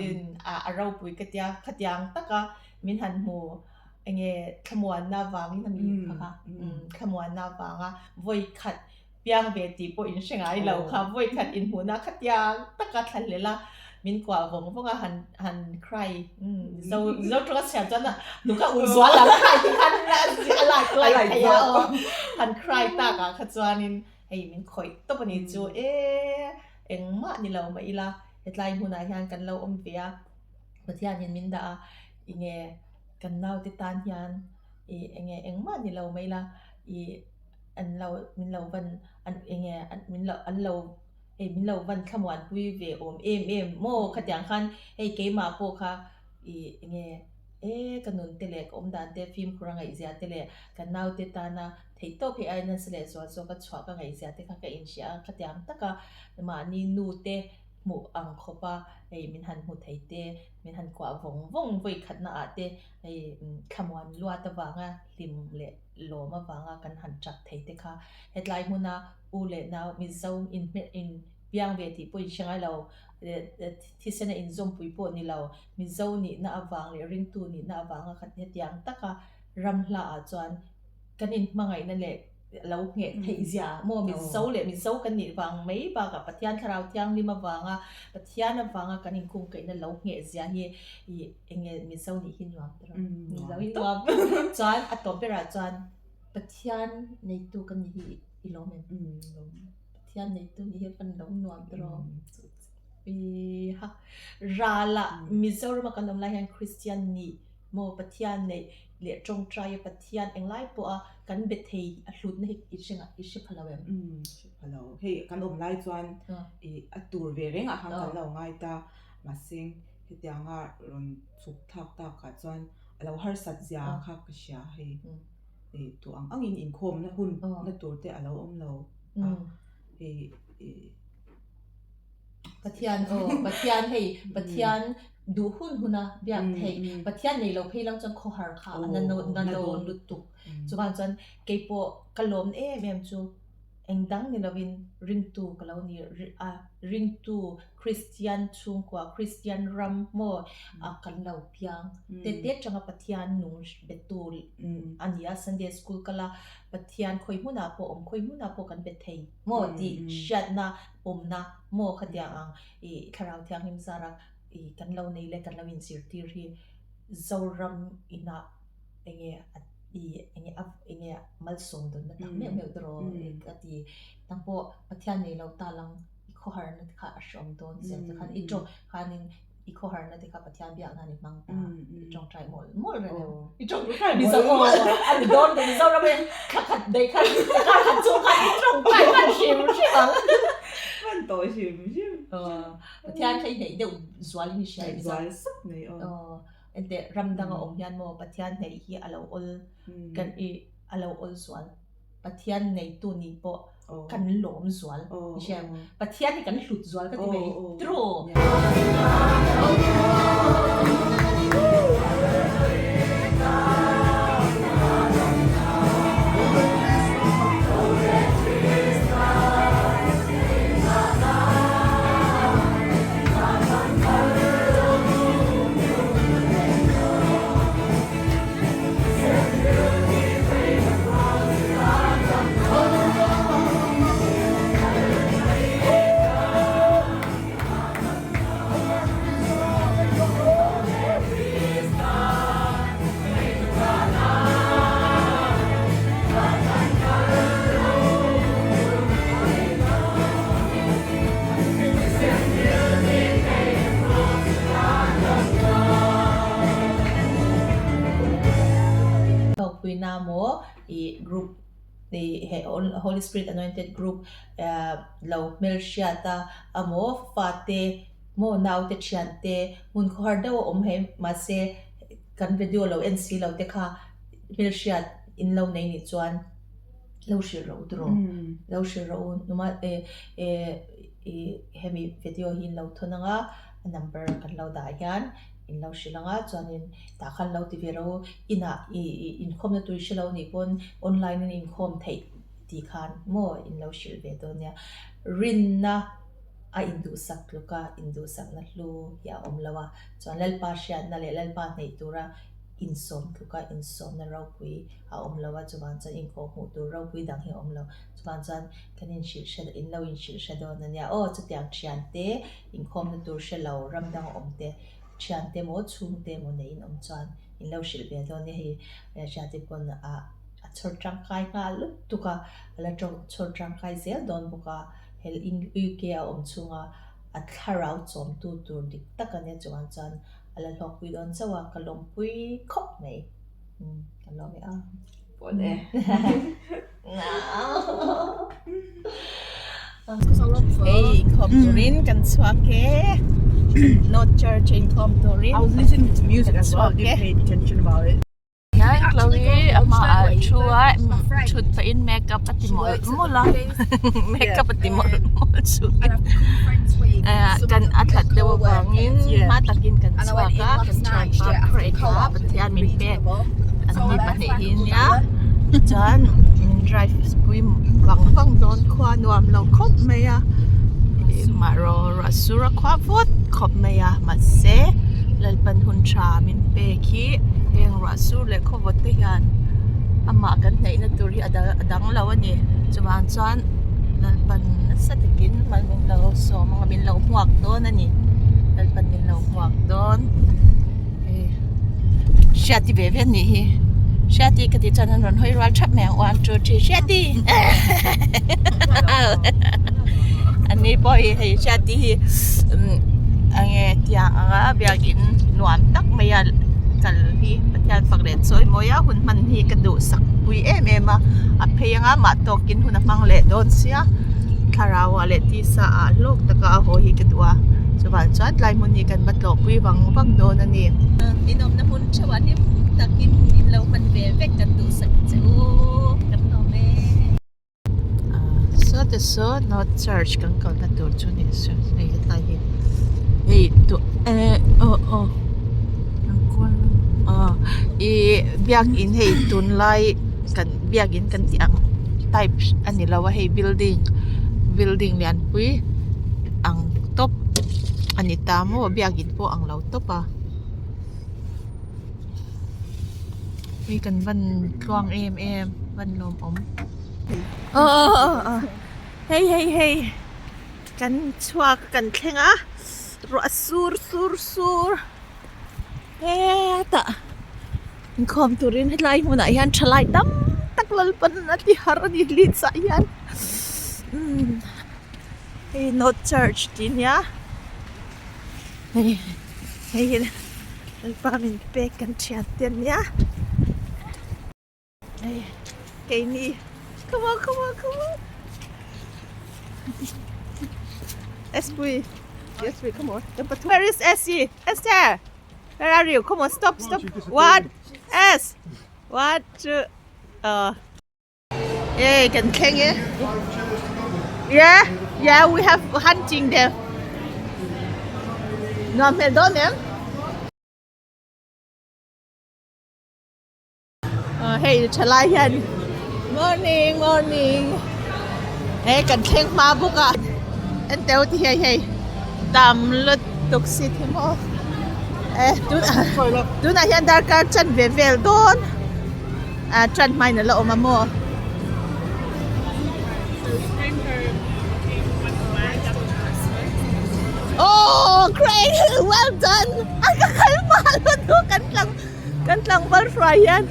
in a ropui ka tia khatiang taka min han hmu enge thlamuanna vangin a mi kha kha thlamuanna vanga vawi khat Piang ve tih pawh in hre ngai lo kha, vawi khat inhmuhna khatiang taka thla hlel a, min kuah vawng vawng a, han han cry zo zo tawng a chhiar chuan a nu kha u zual ang cry tih khan a like like thei a aw, han cry tak ah kha chuanin hei min khawih tawp a ni chu e engmah ni lo mah ila hetlai hmunah hian kan lo awm ve a, Pathianin min dah a enge kan naute tan hian ih enge engmah ni lo mah ila ih. an lo min lo van an enge min lo an lo hei min lo van thlamuan pui ve awm em em maw khatiang khan hei keimah pawh kha ih enge e ka nun te leh ka awm dan te fimkhur a ngaihzia te leh ka naute tana theihtawp hei aia nasa leh zual zawk a chhuah ka ngaihzia te kha ka inhria a khatiang taka mahni nu te hmuh ang khawp a hei min han hmu thei te min han kuah vawng vawng vawi khatna ah te hei thlamuan luat avanga hlim leh. lawm avanga kan han chak thei te kha hetlai hmuna u leh nau Mizo inhmel in piang ve tih pawh in hre ngai lo thisen a inzawmpui pawh ni lo Mizo nihna avang leh ringtu nihna avanga khat hetiang taka ram hla ah chuan kan inhmangaihna leh lo ngheh theih zia maw Mizo leh Mizo kan nih vang mai bakah Pathian Thlarau Thianghlim avanga Pathian avanga kan inkungkaihna lo ngheh zia hi ih enge Mizo nih hi nuam tawh Mizo hi nuam chuan a tawp berah chuan Pathian neitu ka nih hi i lawm em Pathian neitu nih hi kan lo nuam tawh i ha rala Mizoram a kan awm lai hian Kristian nih maw Pathian neih leh tawngtai a Pathian englai pawh a kan be thei a hlutna hi i hre i hre pha lo em hre pha lo hei kan awm lai chuan i a tur ve reng ah khan kan lo ngai ta mahse Hetianga rawn chhuk thlak takah chuan a lo harsat zia kha ka hria hei ih duh ang angin inkhawmna hun na tur te a lo awm lo a hei ih Pathian aw Pathian hei Pathian duh hun huna biak theih Pathian nei lo phei lang chuan khawhar kha a na na dawn lutuk chuvang chuan keipawh ka lawm em em chu. Eng dang ni lovin ringtu ka lo ni a, ringtu Kristian chhungkua, Kristian ram maw a kan lo piang. Tete atanga Pathian nung betu a ni a, Sunday school kal a, Pathian khawi hmunah pawh awm, khawi hmunah pawh kan be thei maw tih hriatna, pawmna maw khatiang ang ih Thlarau Thianghlim zara ih kan lo nei leh kan lo inzirtir hi Zoram inah enge a i enge a enge malsawm dawnna tak meuh meuh tawh ka ti nang pawh Pathian nei lo ta lang i khawharna te kha a hreawm dawn zia te khan i tawng khanin. I khawharna te kha Pathian biak nan i hmang ta. I tawngtai mawlh mawlh reng em? I tawngtai Mizo aw a ni dawn ta Mizoram e thla khat daih khan kar khat chhung khan i tawngtai hman hrim hrim ang. Hman tawh hrim hrim. Pathian kha i hneih deuh zual in i hria Mizo. Zual sap mai aw. Aw enteh ram danga awm hian maw Pathian hneih hi a lo awl kan i a lo awl zual. Pathian neitu nih pawh kan lawm zual i hria em? Pathian hi kan hlut zual ka ti mai true. Hlawkpuina maw ih group ih he Holy Spirit Anointed Group lo hmelhriat a amaw fate maw naute thiante hmun khawhar deuh a awm hei mahse kan video lo en si lo te kha hmelhriat in lo nei nih chuan lo hrilh rawh u tiraw lo hrilh rawh u numa eh eh ih hemi video hi in lo thawn ang a a number kan lo dah hian in lo hrilh ang a chuanin tah khan lo ti ve rawh u inah ih ih inkhawmna tui hre lo nih pawn online in inkhawm theih tih khan maw in lo hrilh ve dawn nia rinna a induhsak tluk a induhsakna hlu hi a awm lo a chuan Lalpa hriatna leh Lalpa hneih tura insawm tluk a insawmna ropui a awm lo a chuvang chuan inkhawh hmuh tur ropui dang hi a awm lo chuvang chuan kan inhrilh hre in lo inhrilh hre dawn a nia aw chutiang thiante inkhawmna tur hre lo ram dang a awm te thiante emaw chhungte emaw nei in awm chuan in lo hrilh ve dawn nia hei hriati pawn ah a chhawr tangkai nghal lutuk a a la chhawr tangkai zel dawn bawk a he UK a awm chhunga a thlarau chawmtu tur dik tak a nia chuvang chuan a la hlawkpui dawn chauh a ka lawmpui khawp mai ka lawm e a. Pawn e. Hei inkhawm turin kan chhuak e North Church a inkhawm turin I was listening to music as well, kan chhuak e. didn't pay attention about it. Hian Chloe a hmaah a thu a thut pahin makeup a ti mawlh mawlh a makeup a ti mawlh mawlh chu kan a that deuh avangin hma takin kan chhuak a kan thianpa pray kha Pathian min pek an ni pahnih hi nia chuan min drive pui vang vang dawn khua nuam lo khawp mai a mah rawh ruah sur a khua vawt khawp mai a mahse Lalpan hun tha min pek hi. Heng ruah sur leh khawvawt te hian amah kan hnaihna tur hi a dang lo a ni. Chuvang chuan Lalpan nasa takin mal min lo sawm anga min lo hmuak dawn a ni. Lalpan min lo hmuak dawn. Hei Hriati ve ve anih hi. Hriati ka tih chuan an rawn hawi rual thap mai ang 1 2 3 Hriati! Ani pawh hi hei Hriati hi enge tiang anga biakin nuam tak mai a kal hi Pathian fak leh chawi mawi a hun hman hi ka duhsak pui em em a a phei anga mah tawkin hun a hmang leh dawn sia thlarau ah leh tisa ah hlawk taka a haw hi ka duh a chuvang chuan tlai hmun hi kan va tlawh pui vang vang dawn a ni. Inawmna hmun theuhah hlim takin in lo hman ve vek kan duhsak che u kan lawm e. Saw te saw North Church kan kalna tur chu ni se hei hetlai hi hei tu eh aw aw aw ih biakin hei tunlai kan biakin kan tih ang type a ni lo a hei building building lianpui ang tawp a ni ta maw biakin pawh ang lo tawp a. Hei kan van tluang em em van lawmawm aw aw aw aw hei hei hei kan chhuak kan thleng a ruah sur sur sur hetah inkhawm turin hetlai hmunah hian thalai tam tak lalpan a ti har a ni Leeds ah hian umm hei North Church tih ania hei. Hei hi Lalpa min pek kan thian te an nia. Hei keini come on come on come on Espui Espui come on where is Essie Esther where are you come on stop stop one S one two uh Hey, kan thleng e. Yeah, yeah, we have hunting there. Nuam hmel dawn em? Uh, hei thalai hian morning morning he kan thleng hma bawk a en teu ti hei hei tam lutuk si thi maw eh tunah tunah hian darkar chan ve vel dawn Ah tran hmain a la awm a maw? Oh great! Well done! A ka kal hma lutuk kan tlang kan tlangval hruai hian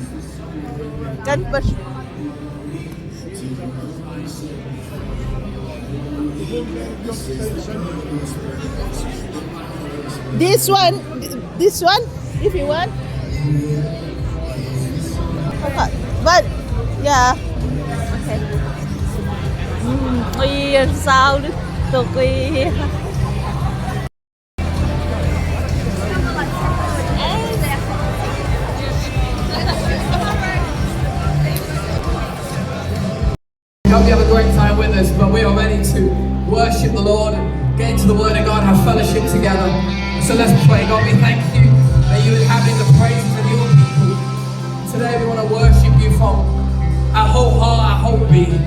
kan pa This one, this one, if you want. But yeah, okay. Ui, sao lutuk ui. Hope you have a great time with us, but we are ready to worship the Lord and get into the Word of God, have fellowship together. So let's pray. God, we thank you that you inhabit the praises of your people. Today we want to worship you from our whole heart, our whole being.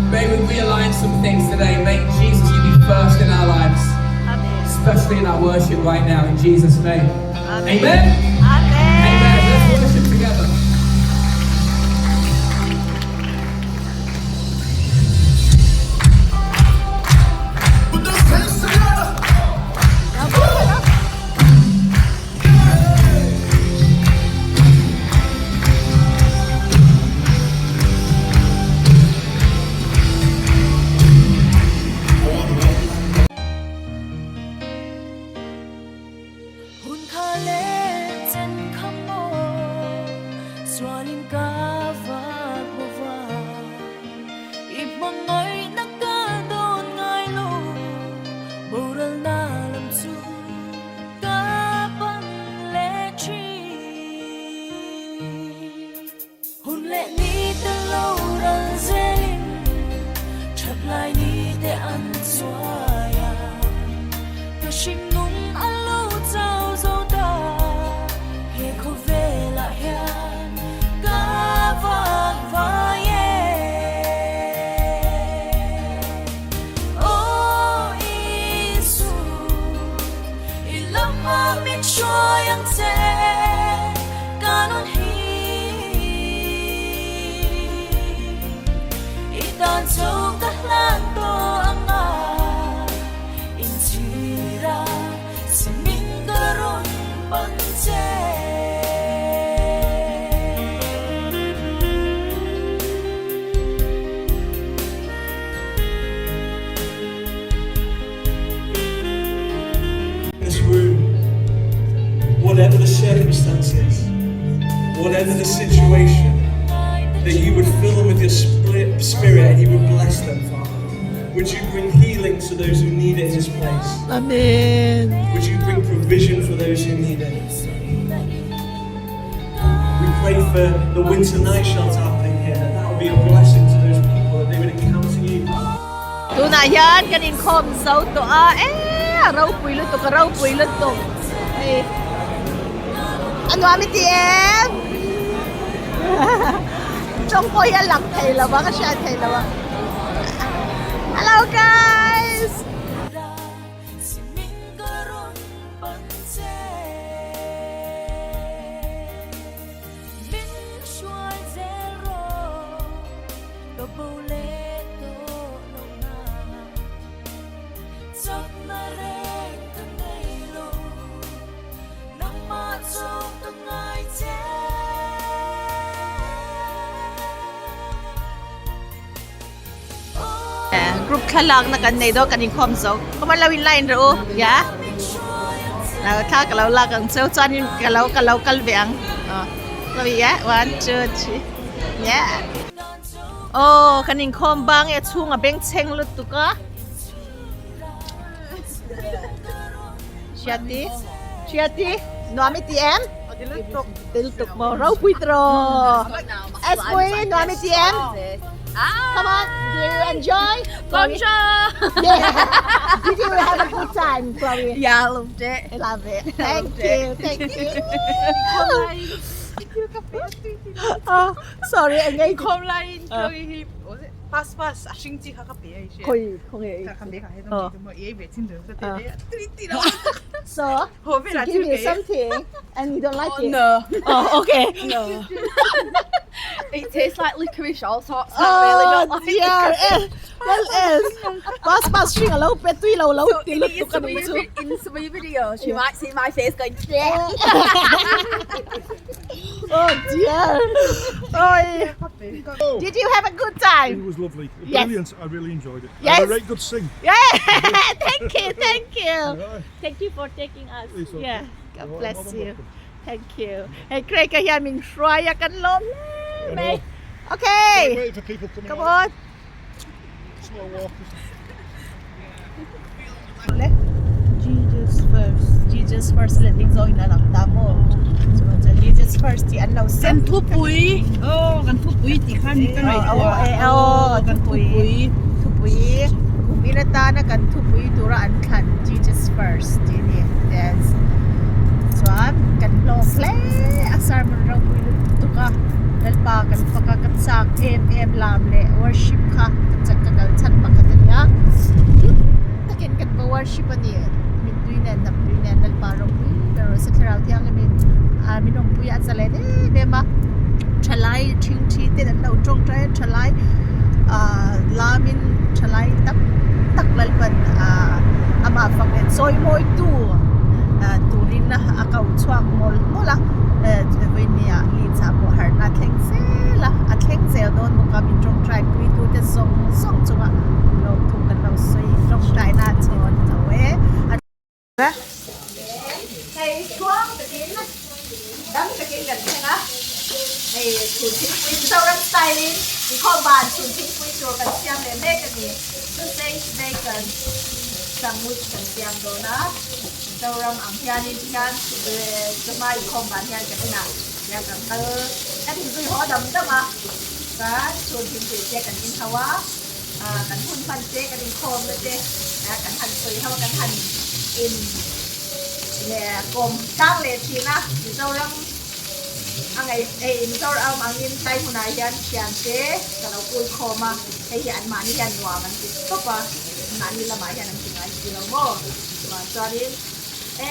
May we realign some things today. May Jesus, you be first in our lives, especially in our worship right now, in Jesus' name. Amen. Amen. Amen. Let's worship together. Hun kha leh chen kha maw sualin ka vak bova i hmangaihna ka dawn ngai lo boral na lam chu ka pan leh thin. Hun leh ni te lo ral zelin that lai ni te an chuai a, ka hringnung a lo chau zo ta, he khawvelah hian ka vak vai e. Aw Isu, i lama min hruai ang che, ka nun hi. I tan chu ka hlan tawh ang a, inchhir a si min ka rawn pan che. This room, whatever the circumstances, whatever the situation, that you would fill them with your spirit and you would bless them, Father. Would you bring healing to those who need it in this place? Amen. Would you bring provision for those who need it? We pray for the winter night shelter happening here, that that would be a blessing to those people, that they would encounter you. Tunah hian kan inkhawm zo tawh a, eh a ropui lutuk a ropui lutuk hei a nuam i ti em tawng pawh hi a lang thei lo a ka hriat thei lo a hello guys. Group thlalakna kan nei dawn kan inkhawm zo. Come on lo in line rawh u ya. Thla ka lo lak ang cheu chuanin ka lo ka lo kal ve ang. Chloe yeah one two three yeah. Aw kan inkhawm bang e chhung a bengchheng lutuk a. Hriati Hriati nuam i ti em? Ti lutuk maw ropui tiraw. Espui nuam i ti em? Come on, do you enjoy? Bonjour! Yeah. Did you have a good time, Chloe? Yeah, I loved it. I love it. Thank you, thank you. Oh, sorry, engei. Khom laiin Chloe hi pass pass a hring chi kha ka pe a i hria. Khoi khoi. Ka ka pe kha he dong ti mo ei ve chin dun ka te le tui ti lo. So, Ho ve la to give you something and you don't like it. No. Oh, okay. No. It tastes like licorice all sorts. Oh, I really don't like dear. it. Well, is. Pass pass hring a lo pe tui lo lo So ti in, lutuk some a of ni your, chu. in some of your videos, you might see my face going. Oh dear. Oi. Did you have a good It time? was lovely. Yes. Brilliant. I really enjoyed it. Yes. Had a great good sing. Yeah. Thank you. Thank you. Yeah. Thank you for taking us. It's okay. Yeah. God You're bless more than you. welcome. Thank you. Hey Craig ka hian min hruai a kan lawm hle mai. Okay. Waiting for people coming Come out. on. Slow walkers. Jesus first. Jesus first le ding zo in a lang ta maw. Chuan chuan Jesus first tih an lo sem. Kan thupui. Oh, kan thupui tih khan ka ngaihtuah. Aw, kan thupui. Thupui. Kum in atana kan thupui tura an thlan Jesus first tih a ni. Yes. Chuan kan hlawk hle a sermon ropui lutuk a. Lalpa kan fak a, kan chak em em lam leh worship kha ka chak ka kal chhan pakhat a nia. Hlim takin kan va worship a ni. Mittui nen hnam tui nen Lalpa ropui ber rawh se Thlarau Thianghlimin ah min awmpui a zalen em em a. Thalai thingthi ten an lo tawngtai a, thalai ah lamin thalai tam tak Lalpan ah amah fak leh chawimawitu ah turin a ko chhuak mawlh mawlh a. Vawinia Leeds ah pawh harhna a thleng zel a, a thleng zel dawn bawk a, min tawngtai puitute zawng zawng chunga lawmthu kan lo sawi tawngtaina a chhawn tho e. Hei tluang takin dam takin kan thleng a, hei chhun thingpui Mizoram style in inkhawm ban chhun thingpui tur kan siam leh mek a ni. Sausage bacon sandwich kan siam dawn a, Mizoram ang hianin tihian chawhma inkhawm ban hian kan inah hian kan kal kan inzui haw dam dam a, chuan chhun thingpui te kan inhau a. Kan hun hman te, kan inkhawm na te kan han sawi ho a, kan han in kawm tlang leh thin a. Mizoram a ngaih hei Mizoram angin tlai hmunah hian thian te ka lo pui khawm a, hei hi anmahni hian nuam an ti tawp a, anmahni lamah hian an ti ngai si lo maw? Chuvang chuanin e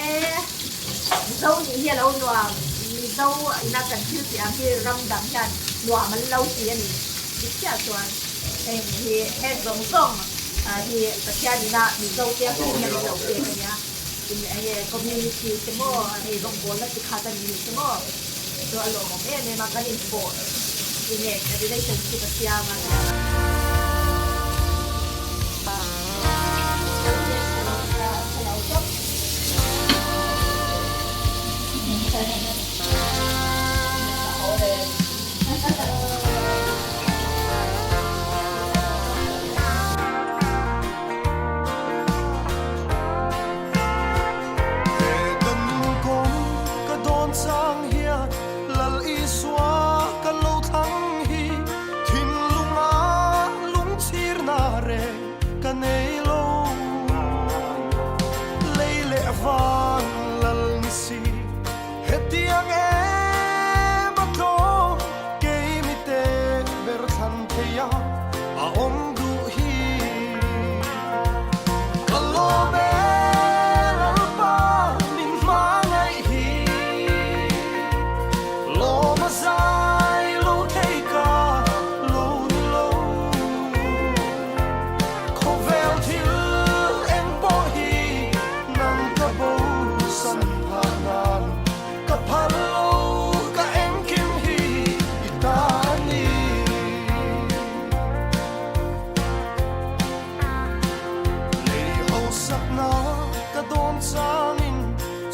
Mizo nih hi a lo nuam, Mizo ina kan thil tih ang hi ram dang hian nuam an lo ti a ni. Dikchiah chuan heng hi heng zawng zawng hi Pathian ina Mizo te a hmun na lo pek a nia. In enge community te maw hei rawngbawlna chi khat a ni te maw chu a lawmawm em em a kan inpawh enge relationship a siam a. Hetiang em a tlawm kei mite ber thlan thei a a awm duh hi. Ka lawm e Lalpa min hmangaih hi. Lawm a zai lo thei ka lo ni lo. Khawvel thil eng pawh hi nang ka bo san phah nan ka phal lo ka engkim hi i ta a ni. Lei hausak na ka dawn changin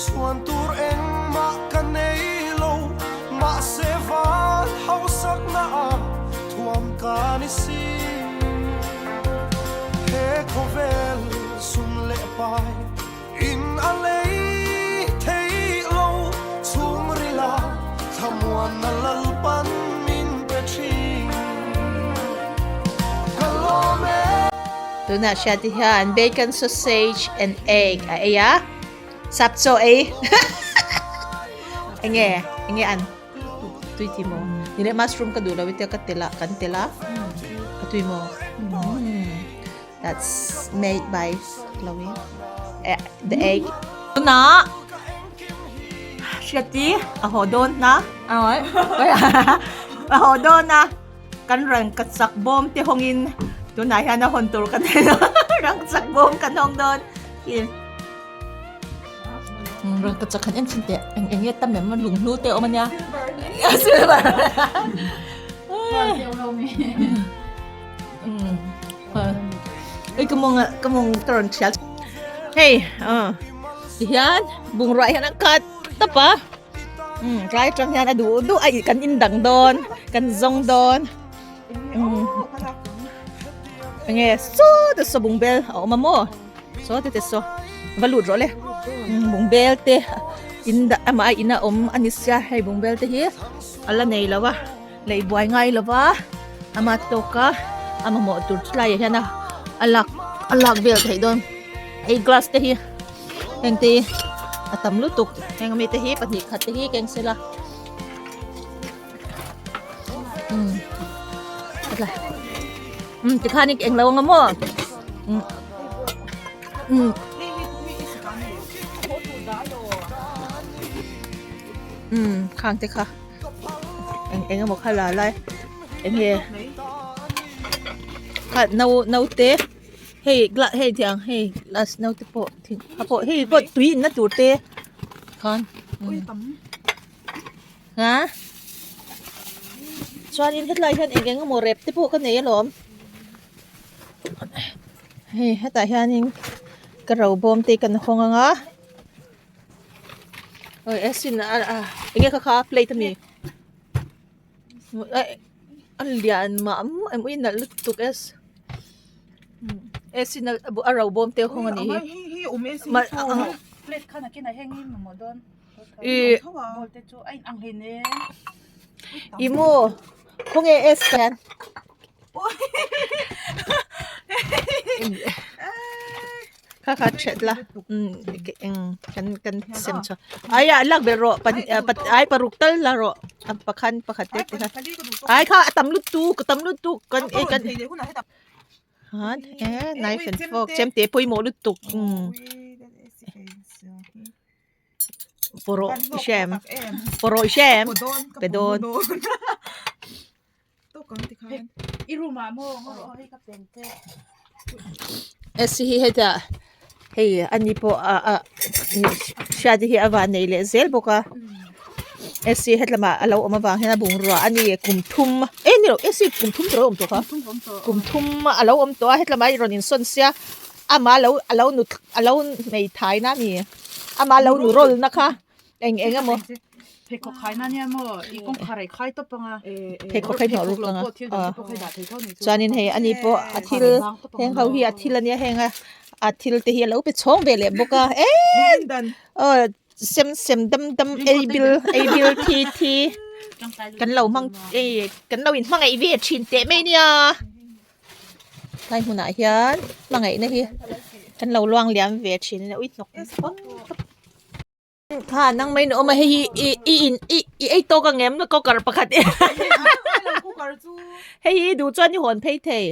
chhuan. Chhuan tur engmah ka nei lo, mahse van hausakna ah thuam ka ni si. He khawvel sum leh pai in a lei theih lo, chhungrila thlamuanna Lalpan min pe thin. Ka lawm e. Tunah hriat hian bacon sausage and egg a ei a. Sap chaw ei enge enge an tui ti maw ni leh mushroom ka duh lo i tia ka tel a kan tel a a tui maw that's made by Chloe the egg tunah hriati a haw dawn na a haw dawn a kan rangkachak bawm te hawngin tunah hian a hawn tur ka nei a rangkachak bawm kan hawng dawn. Rangkachak han en thin teh eng eng nge tam em lunghlu te a awm ania silver ei ka mawng ka mawng ka rawn thial hei tihian bungrua hian a khat tawp a tlai atang hian a duh duh a kan indang dawn kan zawng dawn. Enge saw te saw bungbel a awm a maw saw te te saw va lut rawh le bungbel te in dah amah a in a awm a ni sia hei bungbel te hi a la nei lo a lei buai ngai lo va ama tawk a a mamawh tur chu tlaiah hian a a lak a lak vel theih dawn hei glass te hi heng te hi a tam lutuk heng ami te hi pahnih khat te hi keng sela. Tikhan i englo anga maw khang te kha eng eng emaw kha la lai enge kha no naute hei hei tiang hei glass naute pawh thing kha pawh hei pawh tui inna tur te khan. Ha? Chuanin hetlai hian eng eng emaw rep te pawh ka nei alawm. Hei hetah hianin ka ro bawm te kan hawng ang a. Oi e sin a a enge kha kha plate ami? A lian mah mah em ui nalh lutuk e. E sin a ro bawm te hawng a nih hi. Plate khan a kinah hengin mamawh dawn. I I maw khawnge S hian kha kha that la eng kan kan sem chhuak ai ah lak ber rawh ai paruk tal la rawh a pakhat pakhat te te kha ai kha a tam lutuk a tam lutuk kan e kan han e knife and fork chemte pawimawh lutuk umm. Pawrawh i hria em pawrawh i hria em pe dawn esi hi hetah hei ani pawh ah ah hriati hi a van nei leh zel bawk a esi hetlamah a lo awm avang hian a bungrua a ni kum thum eh ni lo esi kum thum tur a awm tawh kha kum thum a lo awm tawh a hetlamah i rawn insawn sia. Amah lo a lo nu a lo nei thai na mi amah lo nu rawl na kha eng eng emaw Pheikhawk khai na nia maw i kawngkhar ei khai tawp anga pheikhawk khai hnawh ruk anga chuanin hei ani pawh a thil heng ho hi a thil ania heng a a thil te hi a lo pe chhawng ve leh bawk a e aw sem sem dam dam ei bil ei bil thi thi kan lo hmang ei kan lo inhmangaih ve thin teh mai nia. Tlai hmunah hian hmangaihna hi kan lo luang liam ve thin a ui hnawk kha nang mai na awm a hei hi i i in i i ei tawk ang em cooker pakhat hei hi duh chuan i hawn phei thei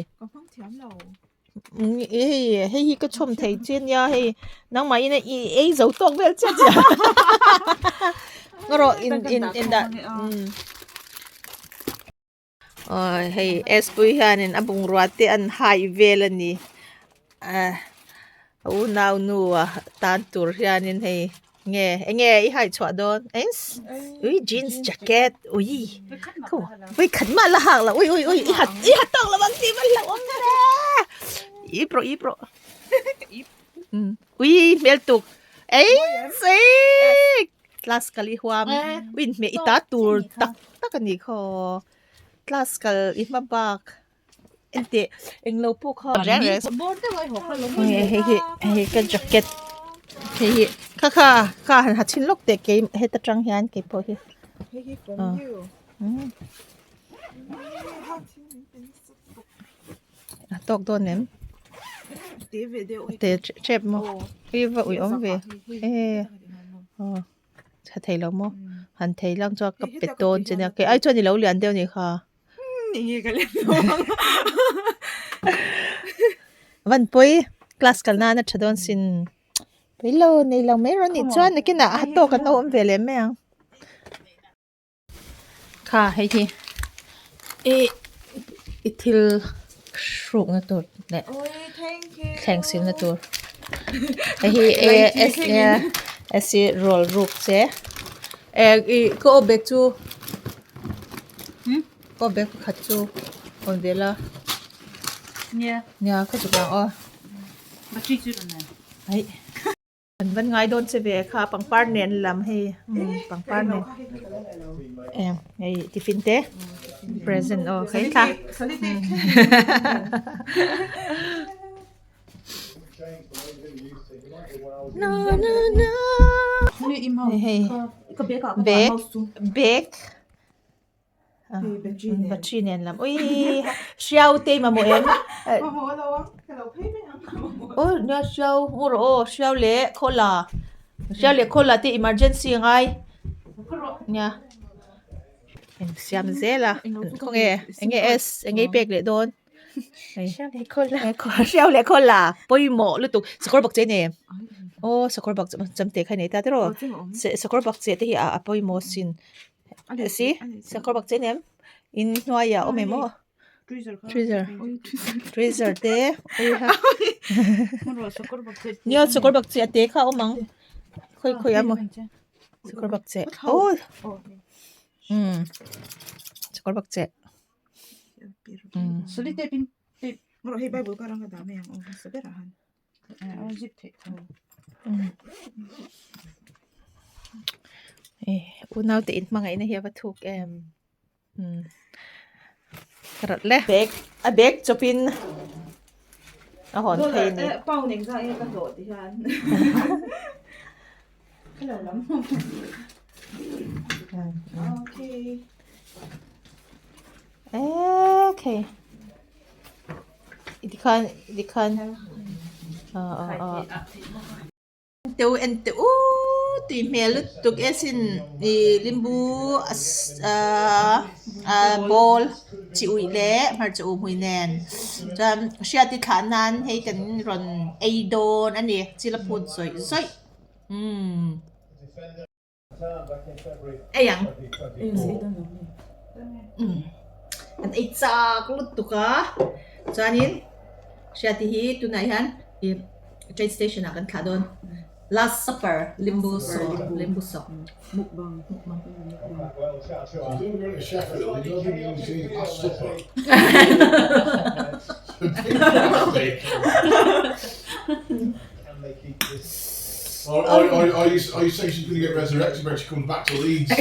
hei hei hi ka chhawm thei che nia hei nangmah in i ei zo tawk vel chiah chiah ngarawh in in in dah. Aw hei S pui hianin a bungrua te an hai vel a ni ah a unau nu a tan tur hianin hei nge enge i hai chhuah dawn eng ui jeans jacket ui vawikhat mah la hak lo ui ui ui i ha i ha tawk lo ang tih va hlauhawm ve ip rawh ip rawh ui hmel tuk. Ei sei class kal i huam win hmeh i ta tur tak tak a nih khaw class kal i hma bak Enteh englo pawh kha reng reng hei hi hei ka jacket hei hi kha kha kha han ha chhin lawk teh kei heta tang hian kei pawh hi a tawk dawn em te tep maw i va ui awm ve e aw. Tha thei lo maw han thei lang chuan ka pe dawn che nia kei ai chuan i lo lian deuh a nih kha. Van pawi class kal nan a tha dawn sin pawi lo nei lo mai rawh nih chuan nakinah a tawk an lo awm ve leh mai ang. Kha hei hi ih i thil hrukna tur leh thleng silna tur hei hi a s a s i rawl ruk che eh ih ka aw bag chu ka aw bag pakhat chu awm ve la nia ka zuk ang aw aih. An van ngai dawn che ve kha pangpar nen lam hei pangpar nen em hei tiffin te present aw hei thla na na na hei bag bag. Battery nen lam ui hriau te mamawh em aw nia hriau ngaw rawh aw hriau leh khawla hriau leh khawla te emergency a ngai nia insiam zel a khawnge enge s enge i pek leh dawn hriau leh khawla pawimawh lutuk sakawr bawk che nei em aw sakawr bawk cham te kha nei ta tiraw sakawr bawk che te hi a pawimawh sin. Si sakawr bak chen em in hnuaiah a awm em aw tweezer tweezer te nia sakawr bak che a te kha a awm ang khawi khawi ah maw sakawr bak che aw umm sakawr bak che umm. Unaute inhmangaihna hi a va thuk em umm ka rawt le bag a bag chawpin a hawn phei a ni. Okay. Tikhan tikhan ah ah teu en teh u tui hmel lutuk e sin ih limbu ah ball chi uih leh hmarcha uh hmui nen chuan hriati thlah nan hei kan rawn ei dawn a ni chil a phut zawih zawih umm. Ei ang an ei chak lutuk a chuanin hriati hi tunah hian ih train station ah kan thlah dawn last supper limbu sawk limbu sawk mukbang Are, are, are, are, you, are you saying she's going to get resurrected when she comes back to Leeds?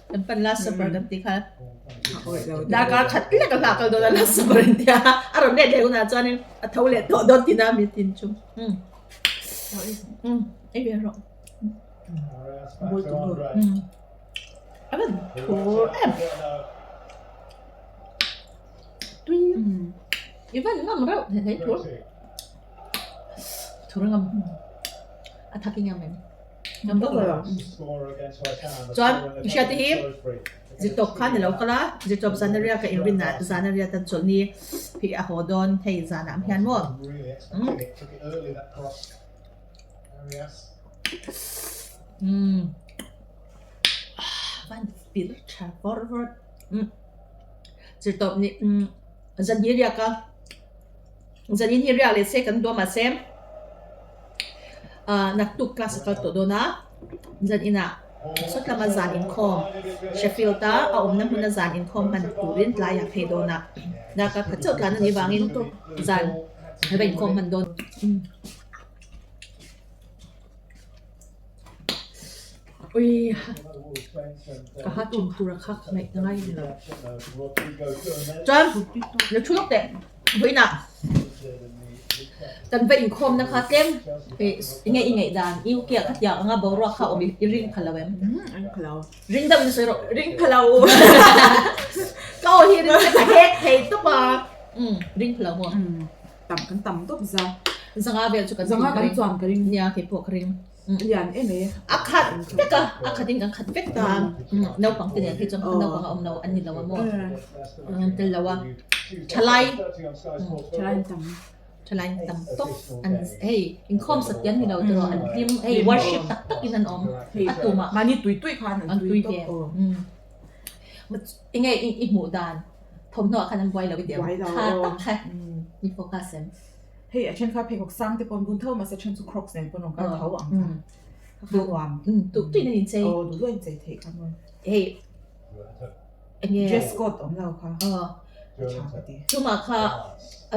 Kan pan last supper kan ti kha. Darkar khat lek a hla kal dawn a last supper an tia. A rawn let leh hunah chuanin a tho leh tawh dawn tina mi tin chu. Um. Um. Ei ve rawh. Um. A van thur em. Tui. I van ngam reuh thei thei thur. Thur ngam. A thak i ngam em? Ngam vak lo. Chuan hriat te hi zirtawp khan i lo kal a, zirtawp zan a riak a inrin ah zan a riat a chawlhni hi a haw dawn hei zan ah hian maw. Umm. Van pil tha vawr vawr. Zirtawp nih zan hi riak a zanin hi riak leh se kan duam mahse ah naktuk class a kal tawh dawn a zan inah sawt lama zan inkhawm Sheffield a a awmna hmuna zan inkhawm hman turin tlaiah phei dawn a darkar khat chauh tlan a nih vangin zan a va inkhawm hman dawn. Ui ka ha tum tur a kha ka ngaih ngai ni lo. Chuan lo thu lawk teh vawiinah kan va inkhawmna kha tlem enge i ngaih dan UK ah khatiang anga boruak kha awm i ring pha lo em? Ring deuh in sawi rawh. Ring pha lo. Ka aw hi ring ka hek thei tawp a. Ring pha lo maw? Tam kan tam tawp za. Zanga vel chu kan Zanga kan chuan ka ring. Nia kei pawh ka ring. Lian em e. A khat vek a, a khat in kan khat vek ta. Naupang te nen phei chuan naupang a awm lo an ni lo a maw? An tel lo a. Thalai. Thalai an tam. Thalai an tam tawp. An hei inkhawm sat te an ni lo tiraw an hlim hei worship tak tak in an awm. A tumah. Mahni tui tui khan an tui ve. Enge i hmuh dan thawmhnaw ah khan an buai lo i ti ang tha tak kha i focus em. Hei a then kha pheikhawk sang te pawh an bun tho mahse a then chu crocs nen pawh an rawn kal tho ang kha. Kha kha nuam. Duh tuin an inchei. Aw duh duh a inchei theih kha maw. Hei enge. Dress code awm lo kha. Aw. A tha ka ti. Chumah kha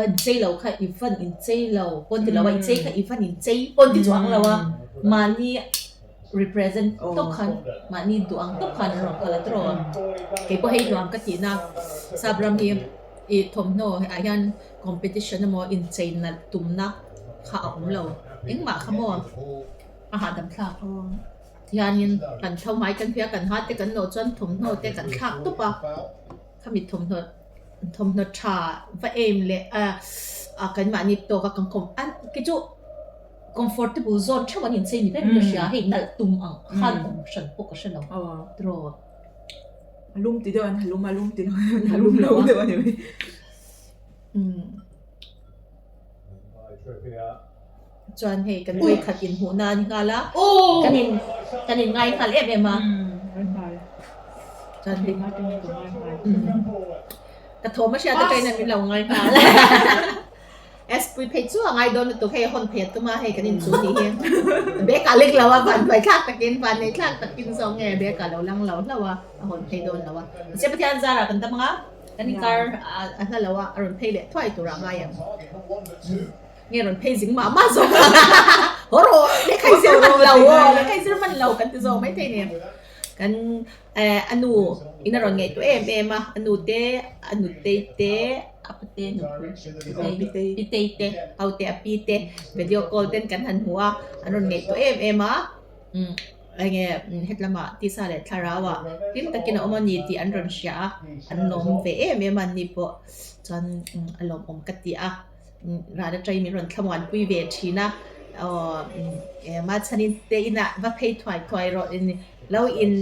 inchei lo kha i van inchei lo pawn ti lo a inchei kha i van inchei pawn ti chuang lo a mahni represent tawp khan mahni duh ang tawp khan an rawn kal a tawrh a keipawh hei nuam ka tih na sap ram hi ih thawmhnaw ah hian competition emaw inchei nalh tumna kha a awm lo engmah kha maw a hahdam thlak tihianin kan tho hmai kan hria kan ha te kan nawh chuan thawmhnaw te kan thlak tawp a khami thawmhnaw thawmhnaw tha va em leh a kan mahni tawka kan kawm an kei chu. Comfortable zone theuh an inchei ni ber ka hria, hei nalh tum ang khan awm hran pawh ka hre lo tiraw. A lum ti deuh an ha lum a, lum ti lo an ha lum lo deuh a ni mai. Chuan hei kan vawi khat inhmuhna a ni nghal a, kan in kan in ngai nghal em em a. Chuan hei ka thawm a hriat atangin min lo ngai nghal. Espui phei chu a ngai dawn lutuk hei hawn phei a tum a hei kan inchu tih hi bag ah lek lo a van hnuai thlak takin van nei thlak takin zawng nge bag ah lo lang lo hlauh a a hawn phei dawn lo a mahse Pathian zarah kan dam ang a kan inkar a hla lo a a rawn phei leh thuai turah a ngai ang nge rawn phei zing mah mah zawk ang haw rawh lehkha i zir hman lo aw lehkha i zir hman lo kan ti zawk maithei ni kan a nu in a rawn ngaihtuah em em a a nu te a nutei te a pute nupui pitei te ho te a pi te video call ten kan han hmu a an rawn ngaihtuah em em a umm enge hetlamah tisa leh thlarau ah hlim takin a awm a ni tih an rawn hria a an lawm ve em em a an ni pawh chuan a lawmawm ka ti a ral atangin min rawn thlamuanpui ve thin a aw ema chhanin te inah va phei thuai thuai rawh in lo in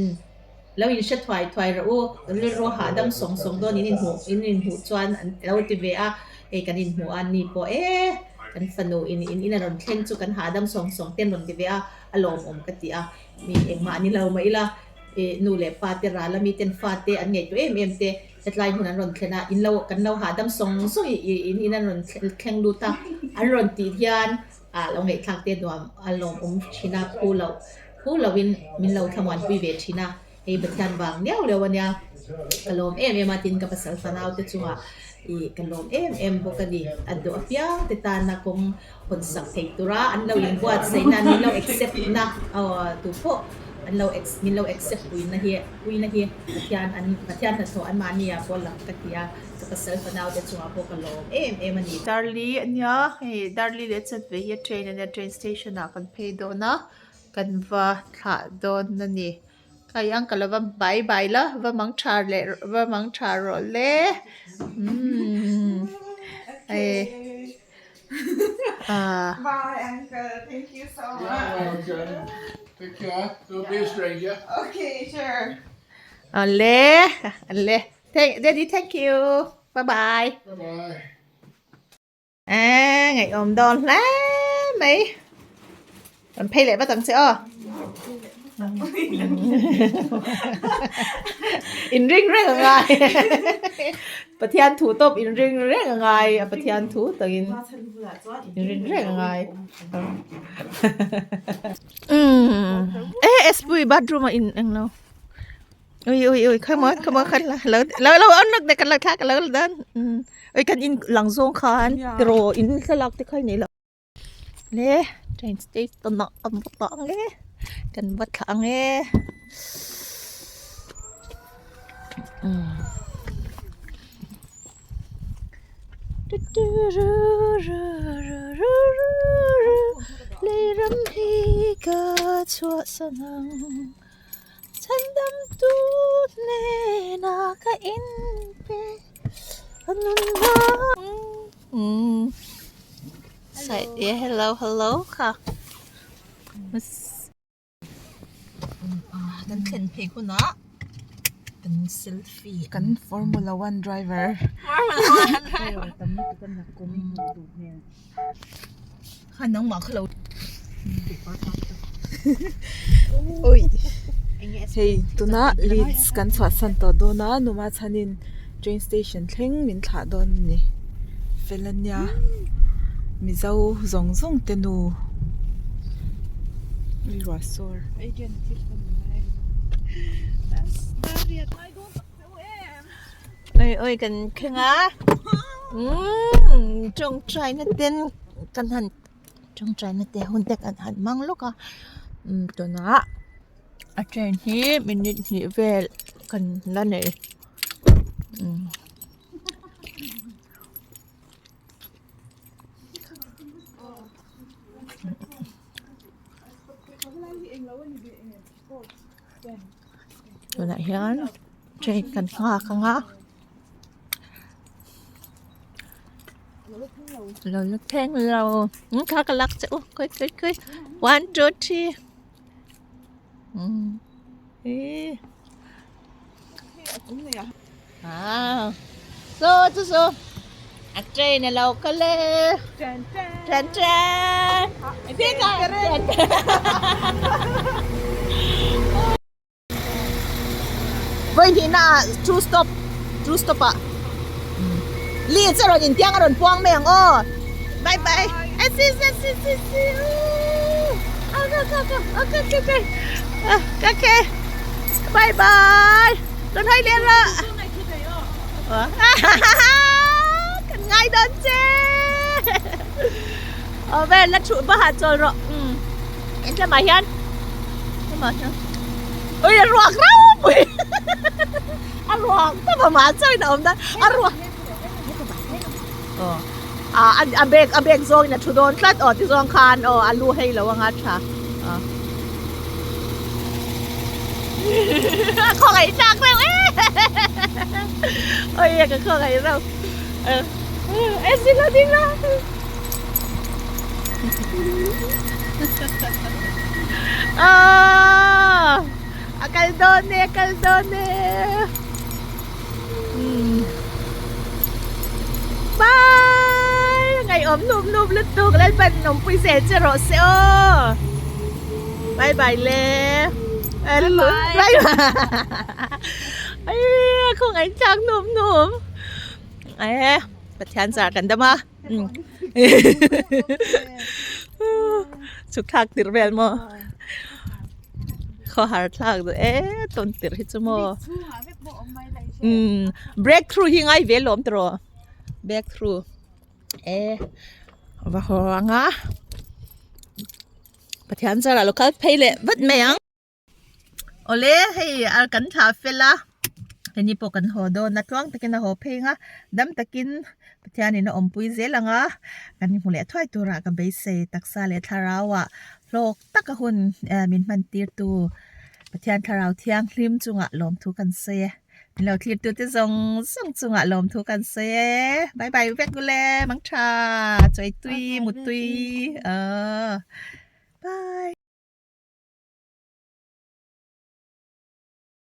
lo in hre thuai thuai rawh u rilru hahdam sawng sawng dawn in inhmuh in inhmuh chuan an lo ti ve a hei kan inhmuh a ni pawh e kan fanu in in in a rawn thleng chu kan hahdam sawng sawng te an rawn ti ve a a lawmawm ka ti a mi engmah ni lo mah ila ih nu leh pa te ral a miten fa te an ngaihtuah em em te hetlai hmun an rawn thlen a in lo kan lo hahdam sawng sawng i in in an rawn thleng lut a an rawn tih hian ah lo ngaihthlak te nuam a lawmawm thin a phu loh phu lohin min lo thlamuanpui ve thin a hei Pathian vang liau liau ania ka lawm em em a tin ka pasal fanau te chungah ih ka lawm em em bawk a ni a duh apiang te tana kawng hawn sak thei tura an lo inbuatsaih na min lo accept na aw tu pawh an lo min lo accept puina hi puina hi Pathian an Pathian hnathawh an mahni ah pawh lang ka ti a ka pasal fanau te chungah pawh ka lawm em em a ni. Darli a nia hei Darli leh chat ve hi a train a nia train station ah kan phei dawn a kan va thlah dawn a ni Kai ang ka lo va bai bai la va mang tha leh va mang tha rawh le umm hei ah. Bye uncle thank you so much. Take care don't be a stranger. Okay sure. Awle awle thank daddy thank you bye bye. Bye bye. A ngaihawm dawn hle mai kan phei leh vat ang che aw in ring reng a ngai Pathian thu tawp in ring reng a ngai a Pathian thu takin in ring reng a ngai e espui bathroom ah in englo. Ui ui ui come on come on khan la lo lo lo on lak kan lak thla ka lo la dan ui kan in lang zawng khan tiraw in thlalak te kha i nei lo le train station ah kan va tah ang e. Kan va thlah ang e. Leiram hi ka chhuahsan ang chhandam tu hnenah ka inpe a nunna umm hello hello kha. Kan thlen phei hunah kan selfie Kan Formula One driver. Kha nangmah kha lo Ui hei tuna Leeds kan chhuahsan tawh dawn a numa chhanin train station thleng min thlah dawn a ni fel a nia Mizo zawng zawng te nu ruah sur. Oi oi kan thleng a umm tawngtai na ten kan han tawngtai na te hun te kan han hmang lawk a umm tunah a train hi minute hnih vel kan la nei umm. Tunah hian train kan nghak ang a lo la thleng lo umm kha ka lak che u khawi khawi khawi one two three umm ihh ah saw chu saw a train a lo kal e train train vawi hnihna ah two stop two stop ah Leeds a rawn intiang a rawn puang mai ang aw bye bye see see see see see okay bye bye rawn hawi leh rawh kan ngai dawn che aw vel la thuh va hah chawl rawh en lamah hian lamah hian ui a ruak ropui a ruak tawp a mah chuan a awm dawn a ruak aw a bag a bag zawngin a thu dawn tlat aw ti zawng khan aw a lu hei lo anga tha a khawngaih tlak reuh e oi ka khawngaih reuh e si lo ding la a kal dawn e a kal dawn e Bye ngaihawm nup nup lutuk Lalpan awmpui zel che rawh se aw bye bye le bye bye ai khawngaih thlak nup nup e Pathian zar kan dam a chhuk thlak tirh vel maw khawhar thlak duh e tawn tirh hi chu maw umm break through hi ngai ve lawm tawh break through e va haw ang a Pathian zarah lo kal phei leh vat mai ang. Awle hei a kan thlah fel a heni pawh kan haw dawn a tluang takin a haw phei ang a dam takin Pathianin a awmpui zel ang a kan inhmu leh thuai turah ka beisei taksa leh thlarau ah hlawk taka hun min hman tir tu Pathian thlarau thianghlim chungah lawmthu kan sawi e min lo thlir tute zawng zawng chungah lawmthu kan sawi e bye bye vek ule mangtha chawi tui mutui aw.